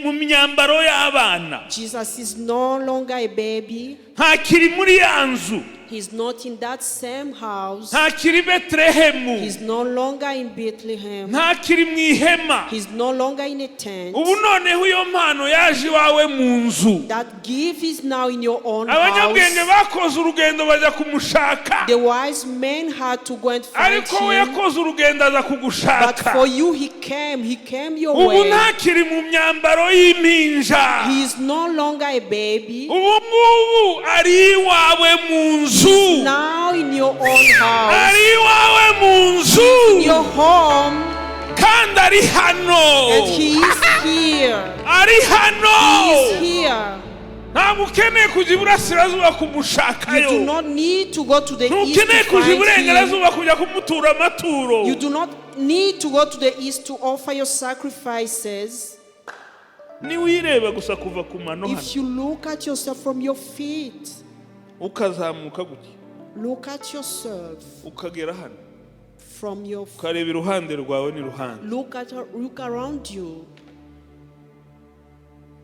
mu myambaro y'abana. Jesus is no longer a baby. Ntakiri muri ya nzu. He's not in that same house. Ntakiri Betelehemu. He's no longer in Bethlehem. Ntakiri mu ihema. He's no longer in a tent. Ubu noneho iyo mpano yaje iwawe mu nzu. That gift is now in your own Abanyabwenge house. bakoze urugendo bajya kumushaka, The wise men had to go and find ariko we him. yakoze urugendo aza But kugushaka. for you, he came. He came your Ubu way. ntakiri mu myambaro y'impinja. He is no longer a baby. Ubu ngubu ari iwawe mu nzu. Now in your own house. Ari iwawe mu nzu. In your home. Kandi ari hano. And he is here. Ari hano. He is here. Ntabwo ukeneye kujya iburasirazuba You kumushakayo. do not need to go to the east Ntukeneye to kujya find him. iburengerazuba kujya kumutura amaturo. You do not need to go to the east to offer your sacrifices. Niwireba gusa kuva ku mano hano, If you look at yourself from your feet, ukazamuka gutya, look at yourself ukagera hano, from your ukareba iruhande rwawe n'iruhande, look around you,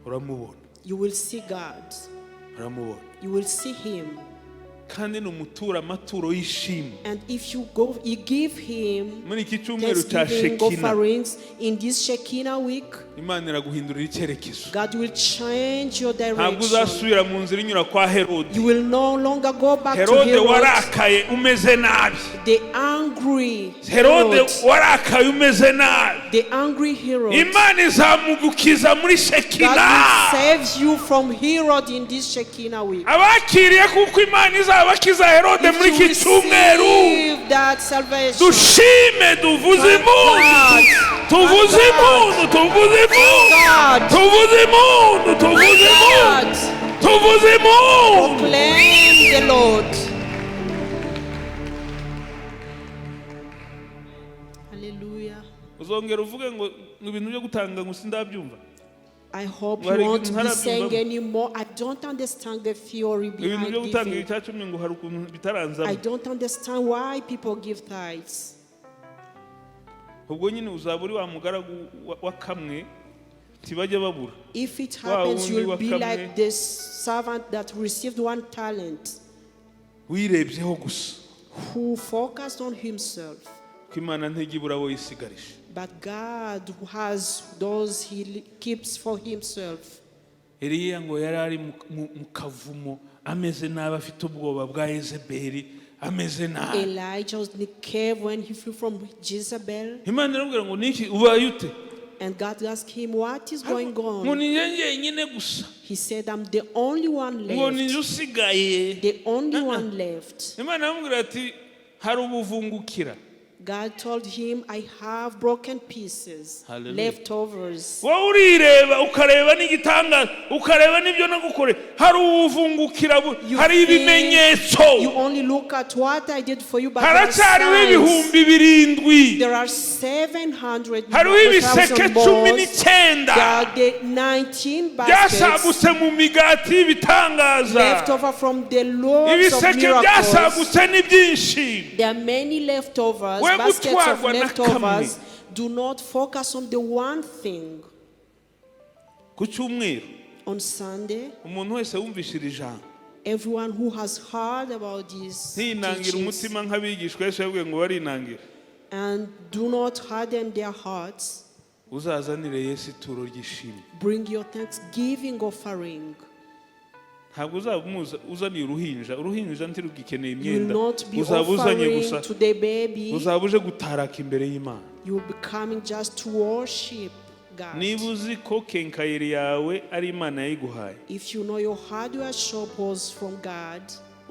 uramubona. You will see God. Uramubona. You will see him. Kandi ni umutura amaturo y'ishimwe. And if you go, you give him Muri iki cyumweru cya thanksgiving Shekina, offerings in this Shekinah week, Imana iraguhindurira icyerekezo. God will change your Ntabwo direction. uzasubira mu nzira inyura kwa Herode. You will no longer go back to Herode Herod, warakaye umeze nabi, the angry Herode Herod, warakaye umeze nabi, the angry Herod. Imana izamugukiza muri God Shekina. will save you from Herod in this Shekinah week. Abakiriye kuko Imana izabakiza Herode If muri you iki cyumweru, receive that salvation, dushime, tuvuze impundu, tuvuze impundu, tuvuze impundu, God, tuvuze impundu, tuvuze impundu, God, tuvuze impundu. Proclaim the Lord. Hallelujah. Uzongera uvuge ngo ibintu byo gutanga ngo sindabyumva. I hope Bari you won't be ntarabyumva. saying anymore, "I don't understand the theory Ibintu behind byo gutanga giving. icya cumi ngo hari ukuntu bitaranzamo. I don't understand why people give tithes." Ubwo nyine uzaba uri wa mugaragu wa kamwe ntibajya babura. If it Wa happens, wundi you'll wa be kamwe. like this servant that received one talent, Wirebyeho gusa, who focused on himself. Ko Imana ntijya ibura abo yisigarije. But God who has those he keeps for himself. Eliya ngo yari ari mu kavumo ameze nabi, afite ubwoba bwa Yezebeli, ameze nabi. Elijah was in the cave when he flew from Jezebel. Imana iramubwira ngo niki ubaye ute? And God asked him, "What is going Ngo on?" ni njye njyenyine gusa. He said, "I'm the only one Ngo ni njye left. usigaye. The only one left." Imana iramubwira ati hari ubuvungukira. God told him, "I have broken pieces, Hallelujah. Leftovers." Wowe urireba ukareba n'igitangaza ukareba n'ibyo nagukoreye hari ubuvungukira You hari think ibimenyetso. you only look at what I did for you, but there are Haracyariho signs. 70,000. birindwi. There are 700 Hariho ibiseke thousand cumi balls. n'icyenda There are the 19 baskets byasagutse mu migati y'ibitangaza. Left over from the loaves of Ibiseke miracles. byasagutse ni byinshi. There are many leftovers, We baskets of gutwarwa na leftovers. kamwe. Do not focus on the one thing. Ku cyumweru, On Sunday, umuntu wese wumvise iri jambo everyone who has heard about these ntinangira teachings umutima nk'abigishwa Yesu yabwiye ngo barinangira, and do not harden their hearts, uzazanire Yesu ituro ry'ishimwe. Bring your thanksgiving offering. Ntabwo uzaba uzaniye uruhinja, uruhinja ntirugikeneye You will imyenda. not be Uzaba uzanye gusa, offering to the baby. uzaba uje gutaraka imbere y'Imana. You will be coming just to worship God. Niba uzi ko quincaillerie yawe ari Imana yayiguhaye, If you know your hardware shop was from God,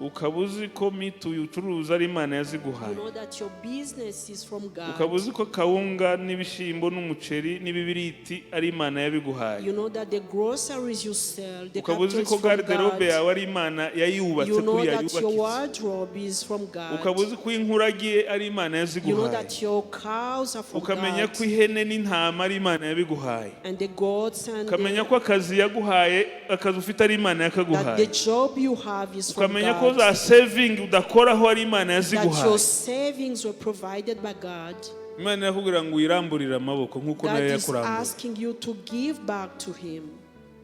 ukaba uzi ko mituyu ucuruza ari Imana you yaziguhaye, know that your business is from ukaba God. uzi ko kawunga n'ibishyimbo n'umuceri n'ibibiriti ari Imana yabiguhaye, You know that the groceries you sell, the ukaba uzi capital is ko from garderobe God. yawe ari Imana yayubatse, You know kuri that your yayubakitse, wardrobe is from ukaba God. uzi ko inka uragiye ari Imana You know yaziguhaye, that your cows are from ukamenya God. ko ihene n'intama ari Imana yabiguhaye, And the goats and ukamenya ko akazi yaguhaye, akazi ufite ari Imana that the yakaguhaye, job you have is from ukamenya ko God. za saving udakoraho ari Imana That your yaziguhaye. Savings were provided by God. Imana irakubwira ngo uyiramburire amaboko nk'uko God nayo is yakurambuye, asking you to give back to Him.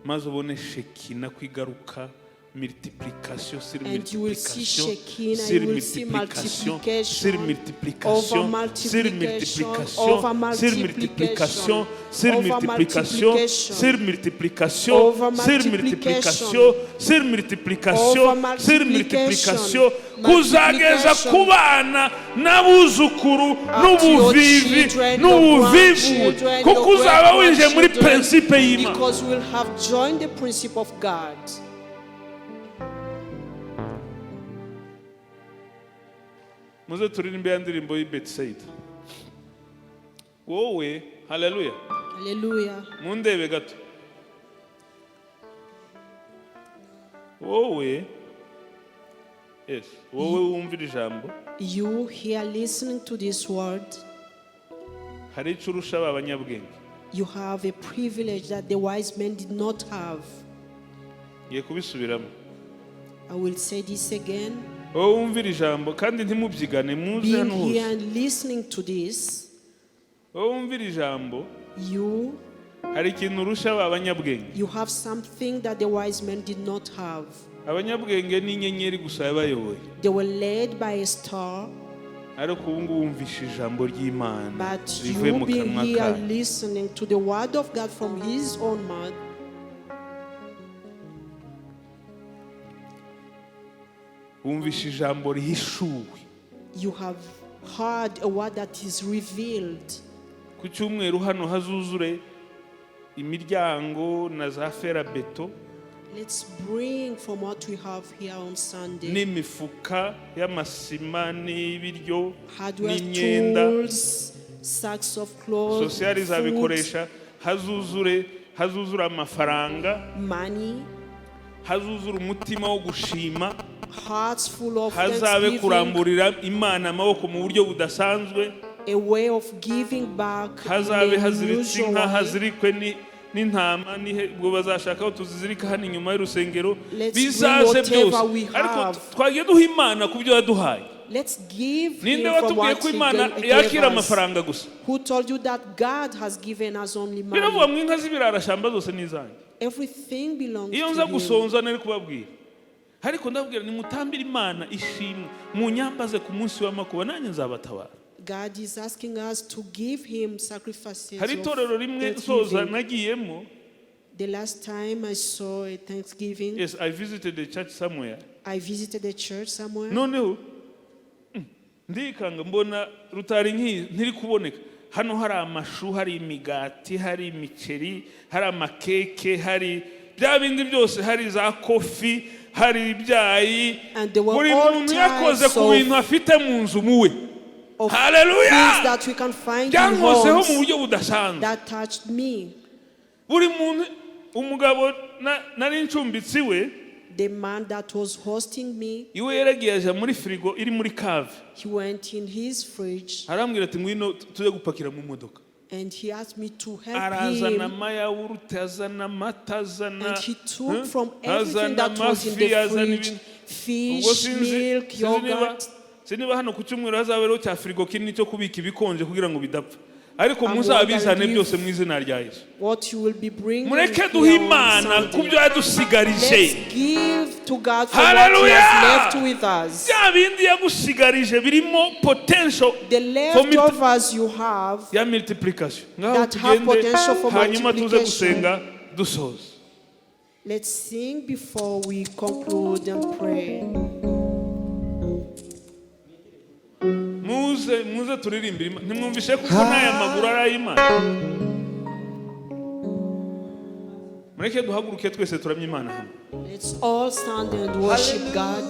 Maze ubone Shekinah ko igaruka, multiplication sur And you will see multiplication Shekinah, sur you will see multiplication sur multiplication, multiplication over sur multiplication, multiplication over sur multiplication sur over multiplication multiplication, sur multiplication over sur multiplication, multiplication sur multiplication over sur multiplication, multiplication, kuzageza multiplication. Ku bana n'abuzukuru Up to your n'ubuvivi children, your n'ubuvivu, grandchildren, kuko your uzaba winjiye muri great-grandchildren, principe y'Imana. because we'll have joined the principle of God. Muze turirimbe ya ndirimbo y'i Betisayida. Wowe, haleluya. Hallelujah. Mundebe gato. Wowe, yes, wowe wumvira ijambo, You here listening to this word, hari icyo urusha aba banyabwenge. You have a privilege that the wise men did not have. Ngiye kubisubiramo. I will say this again. Wowe wumvira ijambo, kandi ntimubyigane, muze Being hano here hose. And listening to this, Wowe wumvira ijambo, you hari ikintu urusha aba banyabwenge. You have something that the wise men did not have. Abanyabwenge ni inyenyeri gusa yabayoboye, They were led by a star, ariko ubu ngubu wumvishe ijambo ry'Imana but rivuye you mu being kanwa here kayo, listening to the word of God from his own mouth, wumvishe ijambo rihishuwe. You have heard a word that is revealed. Ku cyumweru hano hazuzure imiryango na za fer à béton Let's bring from what we have here on Sunday. N'imifuka y'amasima n'ibiryo Hardware n'imyenda. Tools, sacks of clothes, Social food, izabikoresha. Hazuzure, hazuzure amafaranga, money, hazuzure umutima wo gushima, hearts full of hazabe thanksgiving, kuramburira Imana amaboko mu buryo budasanzwe, a way of giving back in hazabe an haziritse unusual inka, way. hazirikwe n'intama ubwo bazashaka aho tuzizirika hano inyuma y'urusengero. Let's bring Bizaze whatever byose, we ariko have. twagiye duha Imana ku byo yaduhaye. Let's give Ninde him from watubwiye what ko he Imana gave yakira us. amafaranga gusa? Who told you that God has given us only Biravuga money? ngo inka z'ibirarashyamba zose ni izanjye. Everything belongs Iyo to nza him. gusonza nari kubabwira, ariko ndababwira nimutambire Imana ishimwe, munyambaze ku munsi w'amakuba, nanjye nzabatabara. God is asking us to give him sacrifices Hari of itorero rimwe nsoza thanksgiving. nagiyemo. The last time I saw a Thanksgiving, Yes, I visited the church somewhere. I visited a church somewhere. Noneho ndikanga mbona rutari nk'iyi ntiri kuboneka. Hano hari amashu, hari imigati, hari imiceri, hari amakeke, hari bya bindi byose, hari za coffee, hari ibyayi. And there were Buri all muntu yakoze types ku bintu afite mu nzu muwe. of Haleluya. things that we can find in Byankozeho mu homes buryo budasanzwe. That touched me. Buri muntu, umugabo nari ncumbitse iwe, The man that was hosting me, Iwe yaragiye aja muri firigo iri muri cave. He went in his fridge Arambwira ati ngwino tujye gupakira mu modoka. And he asked me to help Arazana him. Amayawurute, azana amata, azana And he took Huh? from everything Azana that was in amafi, the azana fridge, ibintu. Ubwo fish, sinzi milk, sinzi niba yogurt. sinzi niba hano ku cyumweru hazabeho cya firigo kinini cyo kubika ibikonje kugira ngo bidapfa, ariko I'm muzabizane wondering if byose mu izina rya Yesu. what you will be bringing Mureke here duhe on Imana ku Sunday. byo yadusigarije. Let's give to God for what He Hallelujah! has left with us. Bya bindi yagusigarije birimo potential The for leftovers you have ya multiplication. Ngaho that have tugende potential for hanyuma tuze multiplication. gusenga dusoza. Let's sing before we conclude and pray. Muze muze turirimbire Imana. Ntimwumvishe kuko n'aya maguru ari ay'Imana. Mureke duhaguruke twese turamye Imana hamwe. Let's all stand and worship God.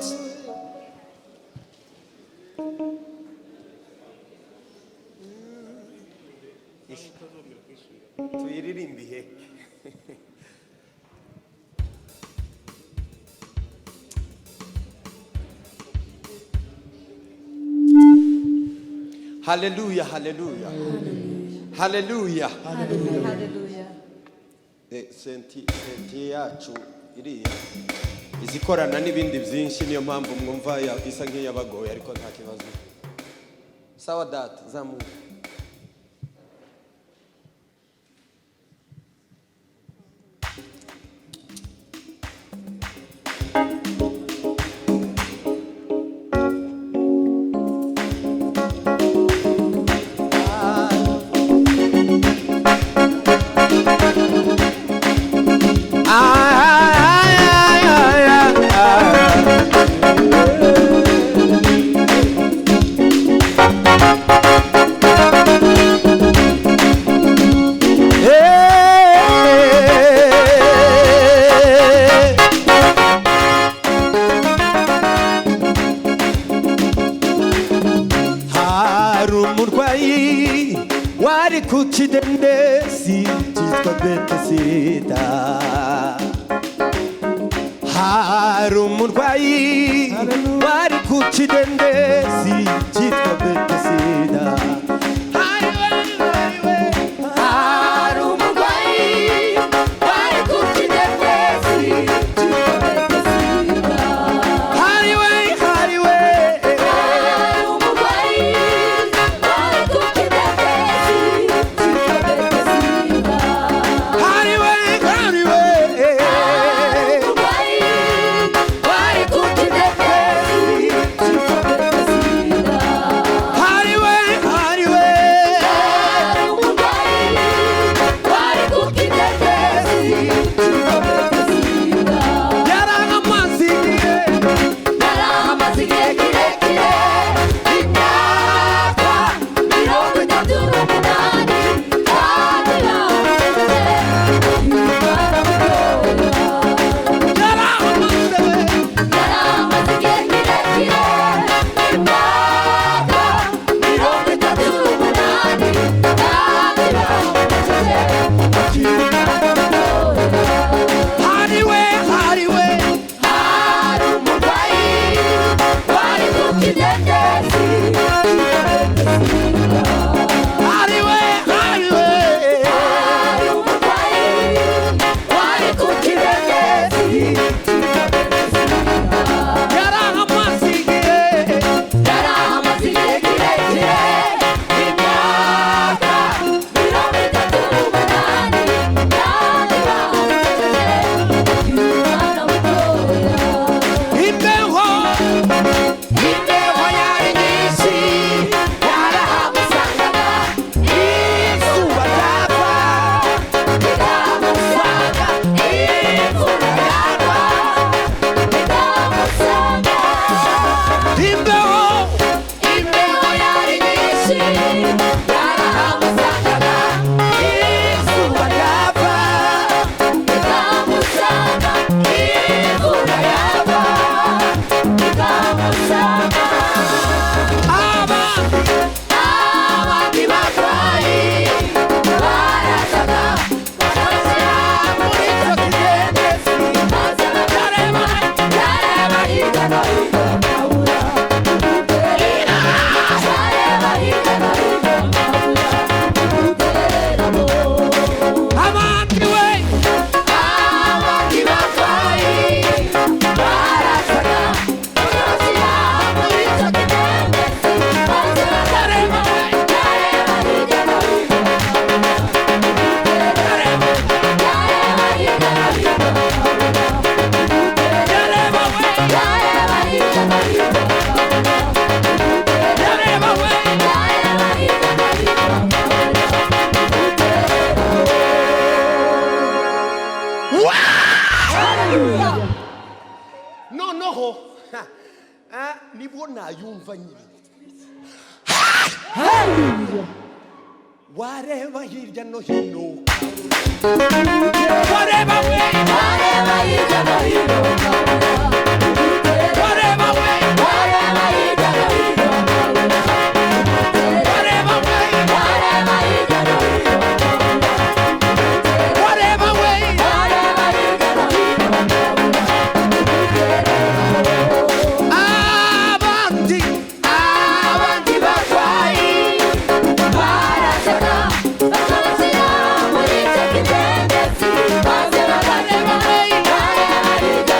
Tuyiririmbihe. Haleluya, haleluya, haleluya! Hallelujah. Senti senti yacu iriya izikorana n'ibindi byinshi, niyo mpamvu mwumva isa nk'iyabagoye, ariko nta kibazo. Sawa data, zamuka. Hari umurwayi wari ku kidendezi cyitwa Betesida. Hari umurwayi wari ku kidendezi cyitwa Betesida. Hari umurwayi wari ku kidendezi cyitwa Betesida. Hari we, hari we. Hari umurwayi wari ku kidendezi cyitwa Betesida. Hari we, hari we. Umurwayi wari ku kidendezi cyitwa Betesida. Hari we, hari Nayumva nyine. Wareba hirya no hino, wareba we, Wareba hirya no hino, wareba we, wareba hirya no hino, wareba we, wareba hirya no hino, wareba we. Wareba hirya no hino. Abandi, abandi barwayi Baraseka, bakabashyira muri icyo kidendezi, maze bakareba, bareba hirya no hino,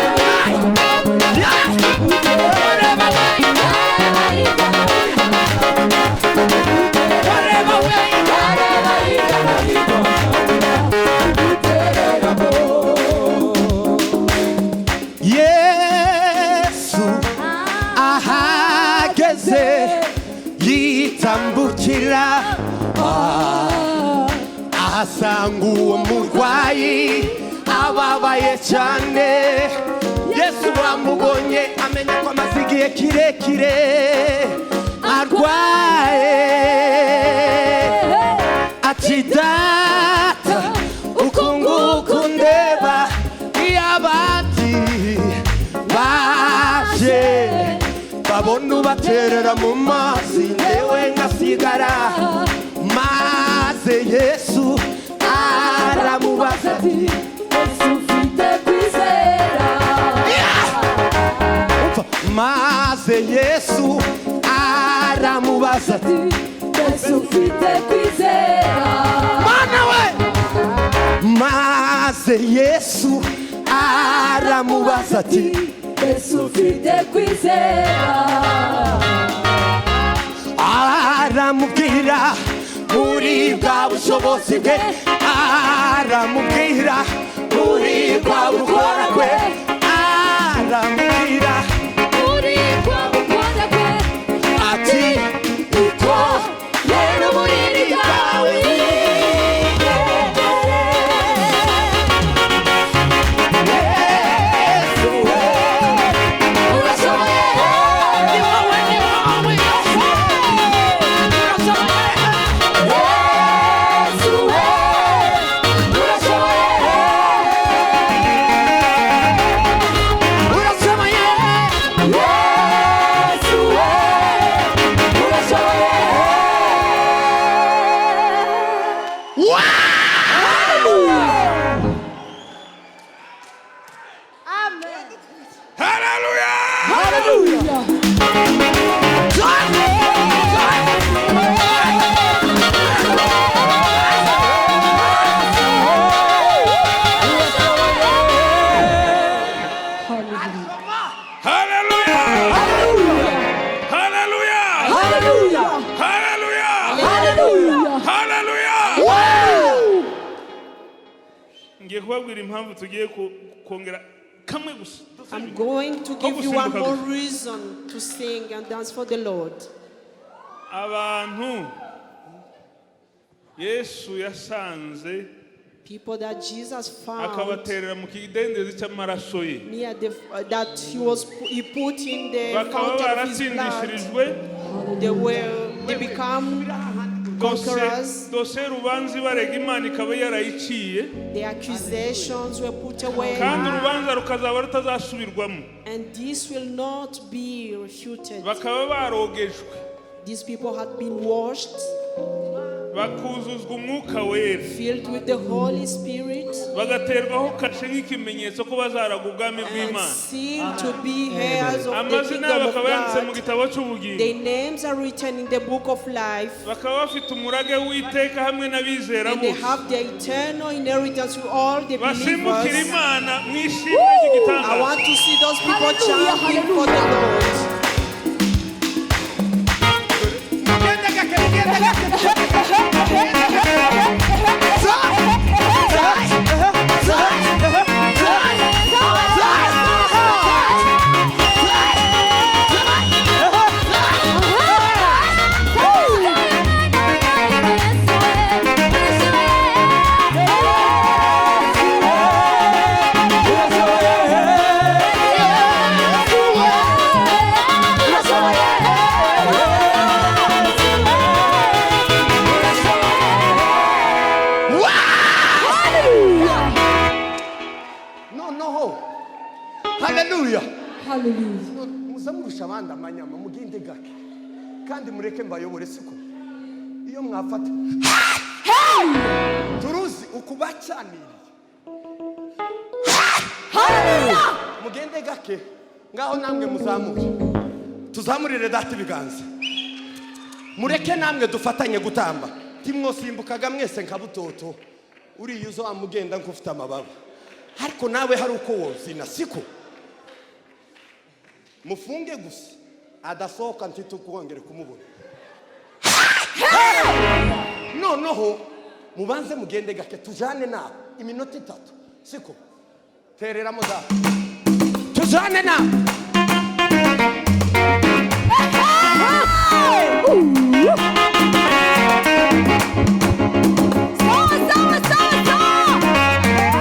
wareba we, bareba hirya no hino, wareba we. Bareba hirya no hino. Yesu ahageze yitambukira, ahasanga uwo murwayi ababaye cyane. Yesu amubonye amenya ko amaze igihe kirekire arwaye, ati: "Data, uku nguku ndeba, iyo abandi baje babona ubaterera mu mazi, ndewe nkasigara." Maze Yesu aramubaza ati: Yesu ufite kwizera. Umva, maze Yesu aramubaza ati: Yesu ufite kwizera. Mana we! Maze Yesu aramubaza ati: Yesu ufite kwizera. Aramubwira muri bwa bushobozi bwe, aramubwira muri bwa bukora bwe, aramubwira Uri kwa gukunda kwe. Ati: Uko rero uburiri bwawe Yesu we, urashoboye. Ni wowe, ni wowe, urashoboye. Yesu we, urashoboye. Urashoboye. Yesu we, urashoboye. Haleluya! Hallelujah. Haleluya! Haleluya! Hallelujah. Haleluya! Hallelujah. Haleluya! Ngiye kubabwira impamvu tugiye kongera kamwe gusa. I'm going to give you one more reason to sing and dance for the Lord. Abantu Yesu yasanze People that Jesus found akabaterera mu kidendezi cy'amaraso ye, near the that he put in the bakaba fountain of his blood. baratsindishirijwe. They become conquerors. Dosiye y'urubanza ibarega Imana ikaba yarayiciye, The accusations were put away, kandi urubanza rukazaba rutazasubirwamo, and this will not be refuted. bakaba barogejwe, These people had been washed, bakuzuzwa Umwuka Wera, filled with the Holy Spirit, bagaterwaho kashe nk'ikimenyetso ko bazaraga ubwami and bw'Imana, sealed to be heirs of the amazina yabo kingdom of akaba yanditse mu God. gitabo cy'ubugingo, Their names are written in the book of life, bakaba bafite umurage w'iteka hamwe n'abizera and they bose, have their eternal inheritance with all the basimbukira believers. Imana mu ishimwe I ry'igitangaza. want to see those people Hallelujah, jumping for the Lord. Mugende gake, mugende gake. Yeah. Hallelujah. Muza murusha abandi amanyama, mugende gake kandi mureke mbayobore, siko iyo mwafata turuzi ukubacaniriye. Hallelujah. Mugende gake ngaho, namwe muzamure, tuzamurire data ibiganza, mureke namwe dufatanye gutamba. Timwosimbukaga mwese nka butoto uriya uzo wamugenda nk'ufite amababa, ariko nawe hari uko wozina, siko mufunge gusa adasohoka ntitukongere kumubona. Noneho mubanze mugende gake, tujane nawe iminota 3, siko tereramo data, tujane nawe. Sawa, sawa, sawa, sawa.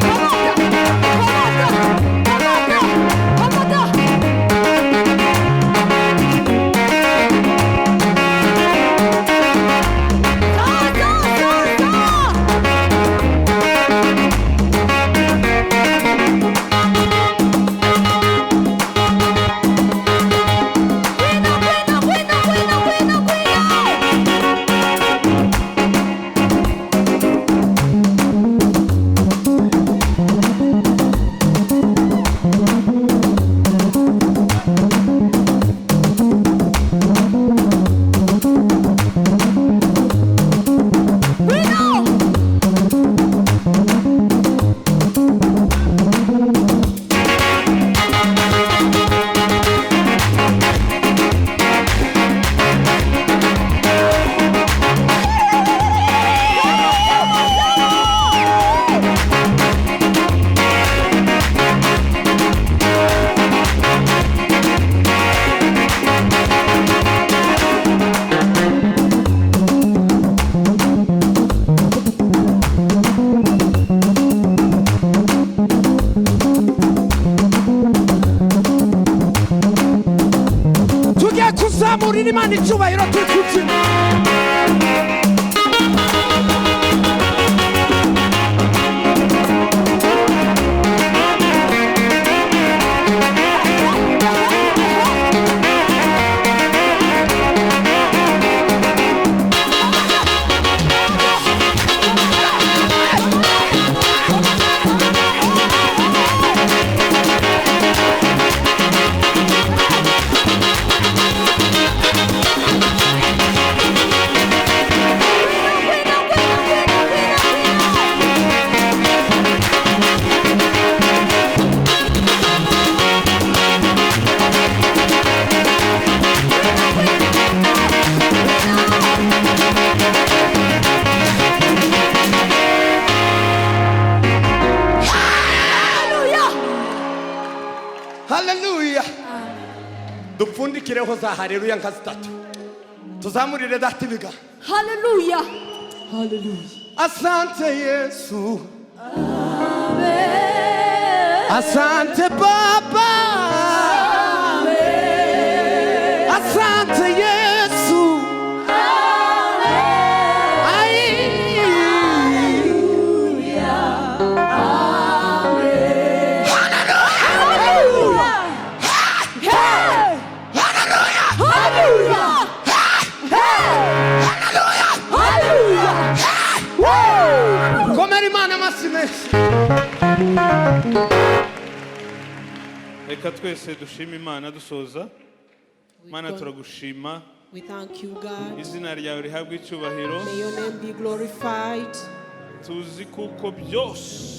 Kamata, kamata, kamata. Sawa, sawa, sawa, sawa. Kwina, kwina, kwina, kwina, kwina, kwina. Kwina. Tugiye kuzamurira Imana icyubahiro turi kubyina. Kwina, kwina, kwina, kwina, kwina. Hallelujah. Haleluya! Dupfundikireho za haleluya nka zitatu, tuzamurire data ibiganza. Hallelujah. Hallelujah. Asante Yesu, asante Baba, asante Yesu. Ai. Hallelujah. Hey. Hallelujah. Hey. Hallelujah. Woo. Komera Imana amashyi menshi. Reka twese dushime Imana dusoza. Mana, turagushima. We thank you, God. Izina ryawe rihabwe icyubahiro. May your name be glorified. Tuzi kuko byose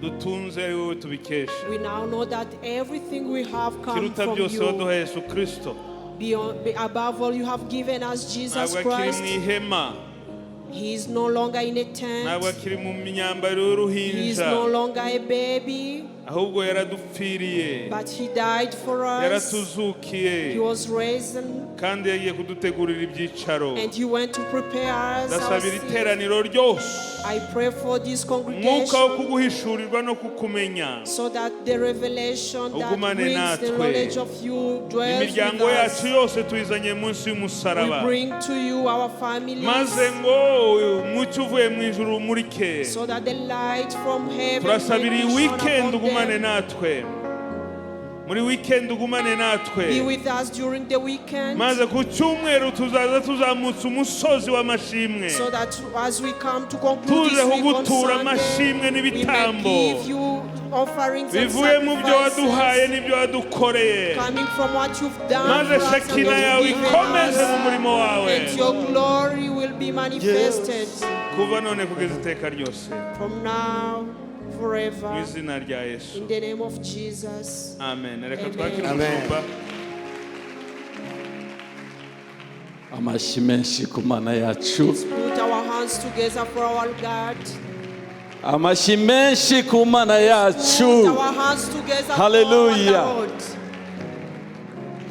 dutunze ari wowe tubikesha. We now know that everything we have come Kiruta from byose, you. waduhaye Yesu Kirisito. Above all, you have given us Jesus Ntabwo akiri Christ. mu ihema. He is no longer in a tent. Ntabwo akiri mu myambaro He is y'uruhinja, no longer a baby, ahubwo yaradupfiriye, but he died for us. yaratuzukiye, He was risen kandi yagiye kudutegurira ibyicaro. And he went to prepare us our Ndasabira seat. iteraniro ryose I pray for this umwuka wo congregation kuguhishurirwa no kukumenya so that the revelation that ugumane brings the natwe. Knowledge of you dwells with Imiryango us. yacu yose tuyizanye munsi We y'umusaraba, bring to you our families maze ngo umucyo uvuye mu ijuru umurike. So that the light from heaven Turasabira may iyi be shone weekend upon ugumane them. Natwe muri weekend, ugumane natwe. Be with us during the weekend Maze ku cyumweru tuzaza tuzamutse umusozi w'amashimwe, so that as we come to conclude tuze this week on kugutura Sunday, amashimwe we may n'ibitambo give you offerings and bivuye mu byo waduhaye sacrifices n'ibyo wadukoreye, coming from what you've done maze for us and Shekina you've yawe given ikomeze us, mu murimo wawe and your glory will be manifested kuva none kugeza iteka ryose, from now mu forever, izina rya Yesu. In the name of Jesus. Amen. Reka Amen. twakire Amen. umushumba. Amashyi menshi ku Mana yacu. Let's put our hands together for our God. Amashyi menshi ku Mana yacu. Put our hands together Hallelujah. for our Lord.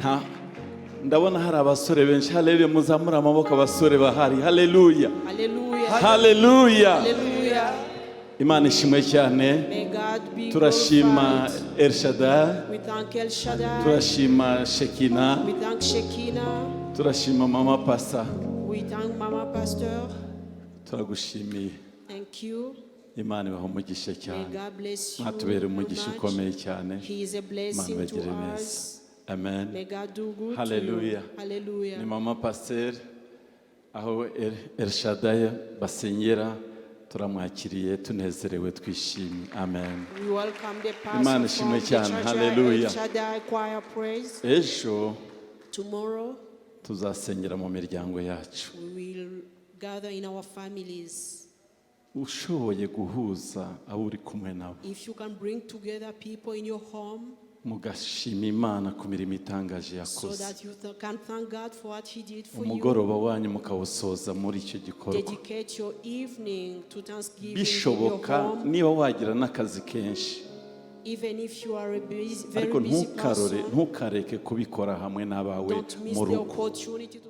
Nta- ndabona hari abasore benshi. Haleluya! Muzamure amaboko abasore bahari. Haleluya! Hallelujah. Haleluya! Hallelujah. Imana ishimwe cyane. May God be Turashima glorified. El Shaddai. We thank El Shaddai. Turashima Shekina. We thank Shekinah. Turashima mama pastor. We thank Mama Pastor. Turagushimiye. Thank you. Imana ibaha umugisha May cyane. God bless you Mwatubera umugisha so much. ukomeye cyane. He is a Imana blessing to ibagire neza. us. Amen. May God do good Hallelujah. to you. Hallelujah. Ni mama pasiteri aho El Shaddai basengera. Turamwakiriye tunezerewe twishimye. Amen. We welcome the pastor Imana ishimwe from the cyane. Church Hallelujah. El Shaddai Choir Praise. Ejo Tomorrow tuzasengera mu miryango yacu. We will gather in our families. Ushoboye guhuza abo uri kumwe nabo, If you can bring together people in your home mugashima Imana ku mirimo itangaje so yakoze, that you can thank God for what He did for you. Umugoroba wanyu mukawusoza muri icyo gikorwa. Dedicate your evening to thanksgiving in your Bishoboka home, niba wagira n'akazi kenshi, even if you are a busy, very ariko busy ntukarore person. ntukareke kubikora hamwe n'abawe Don't miss mu the rugo. opportunity to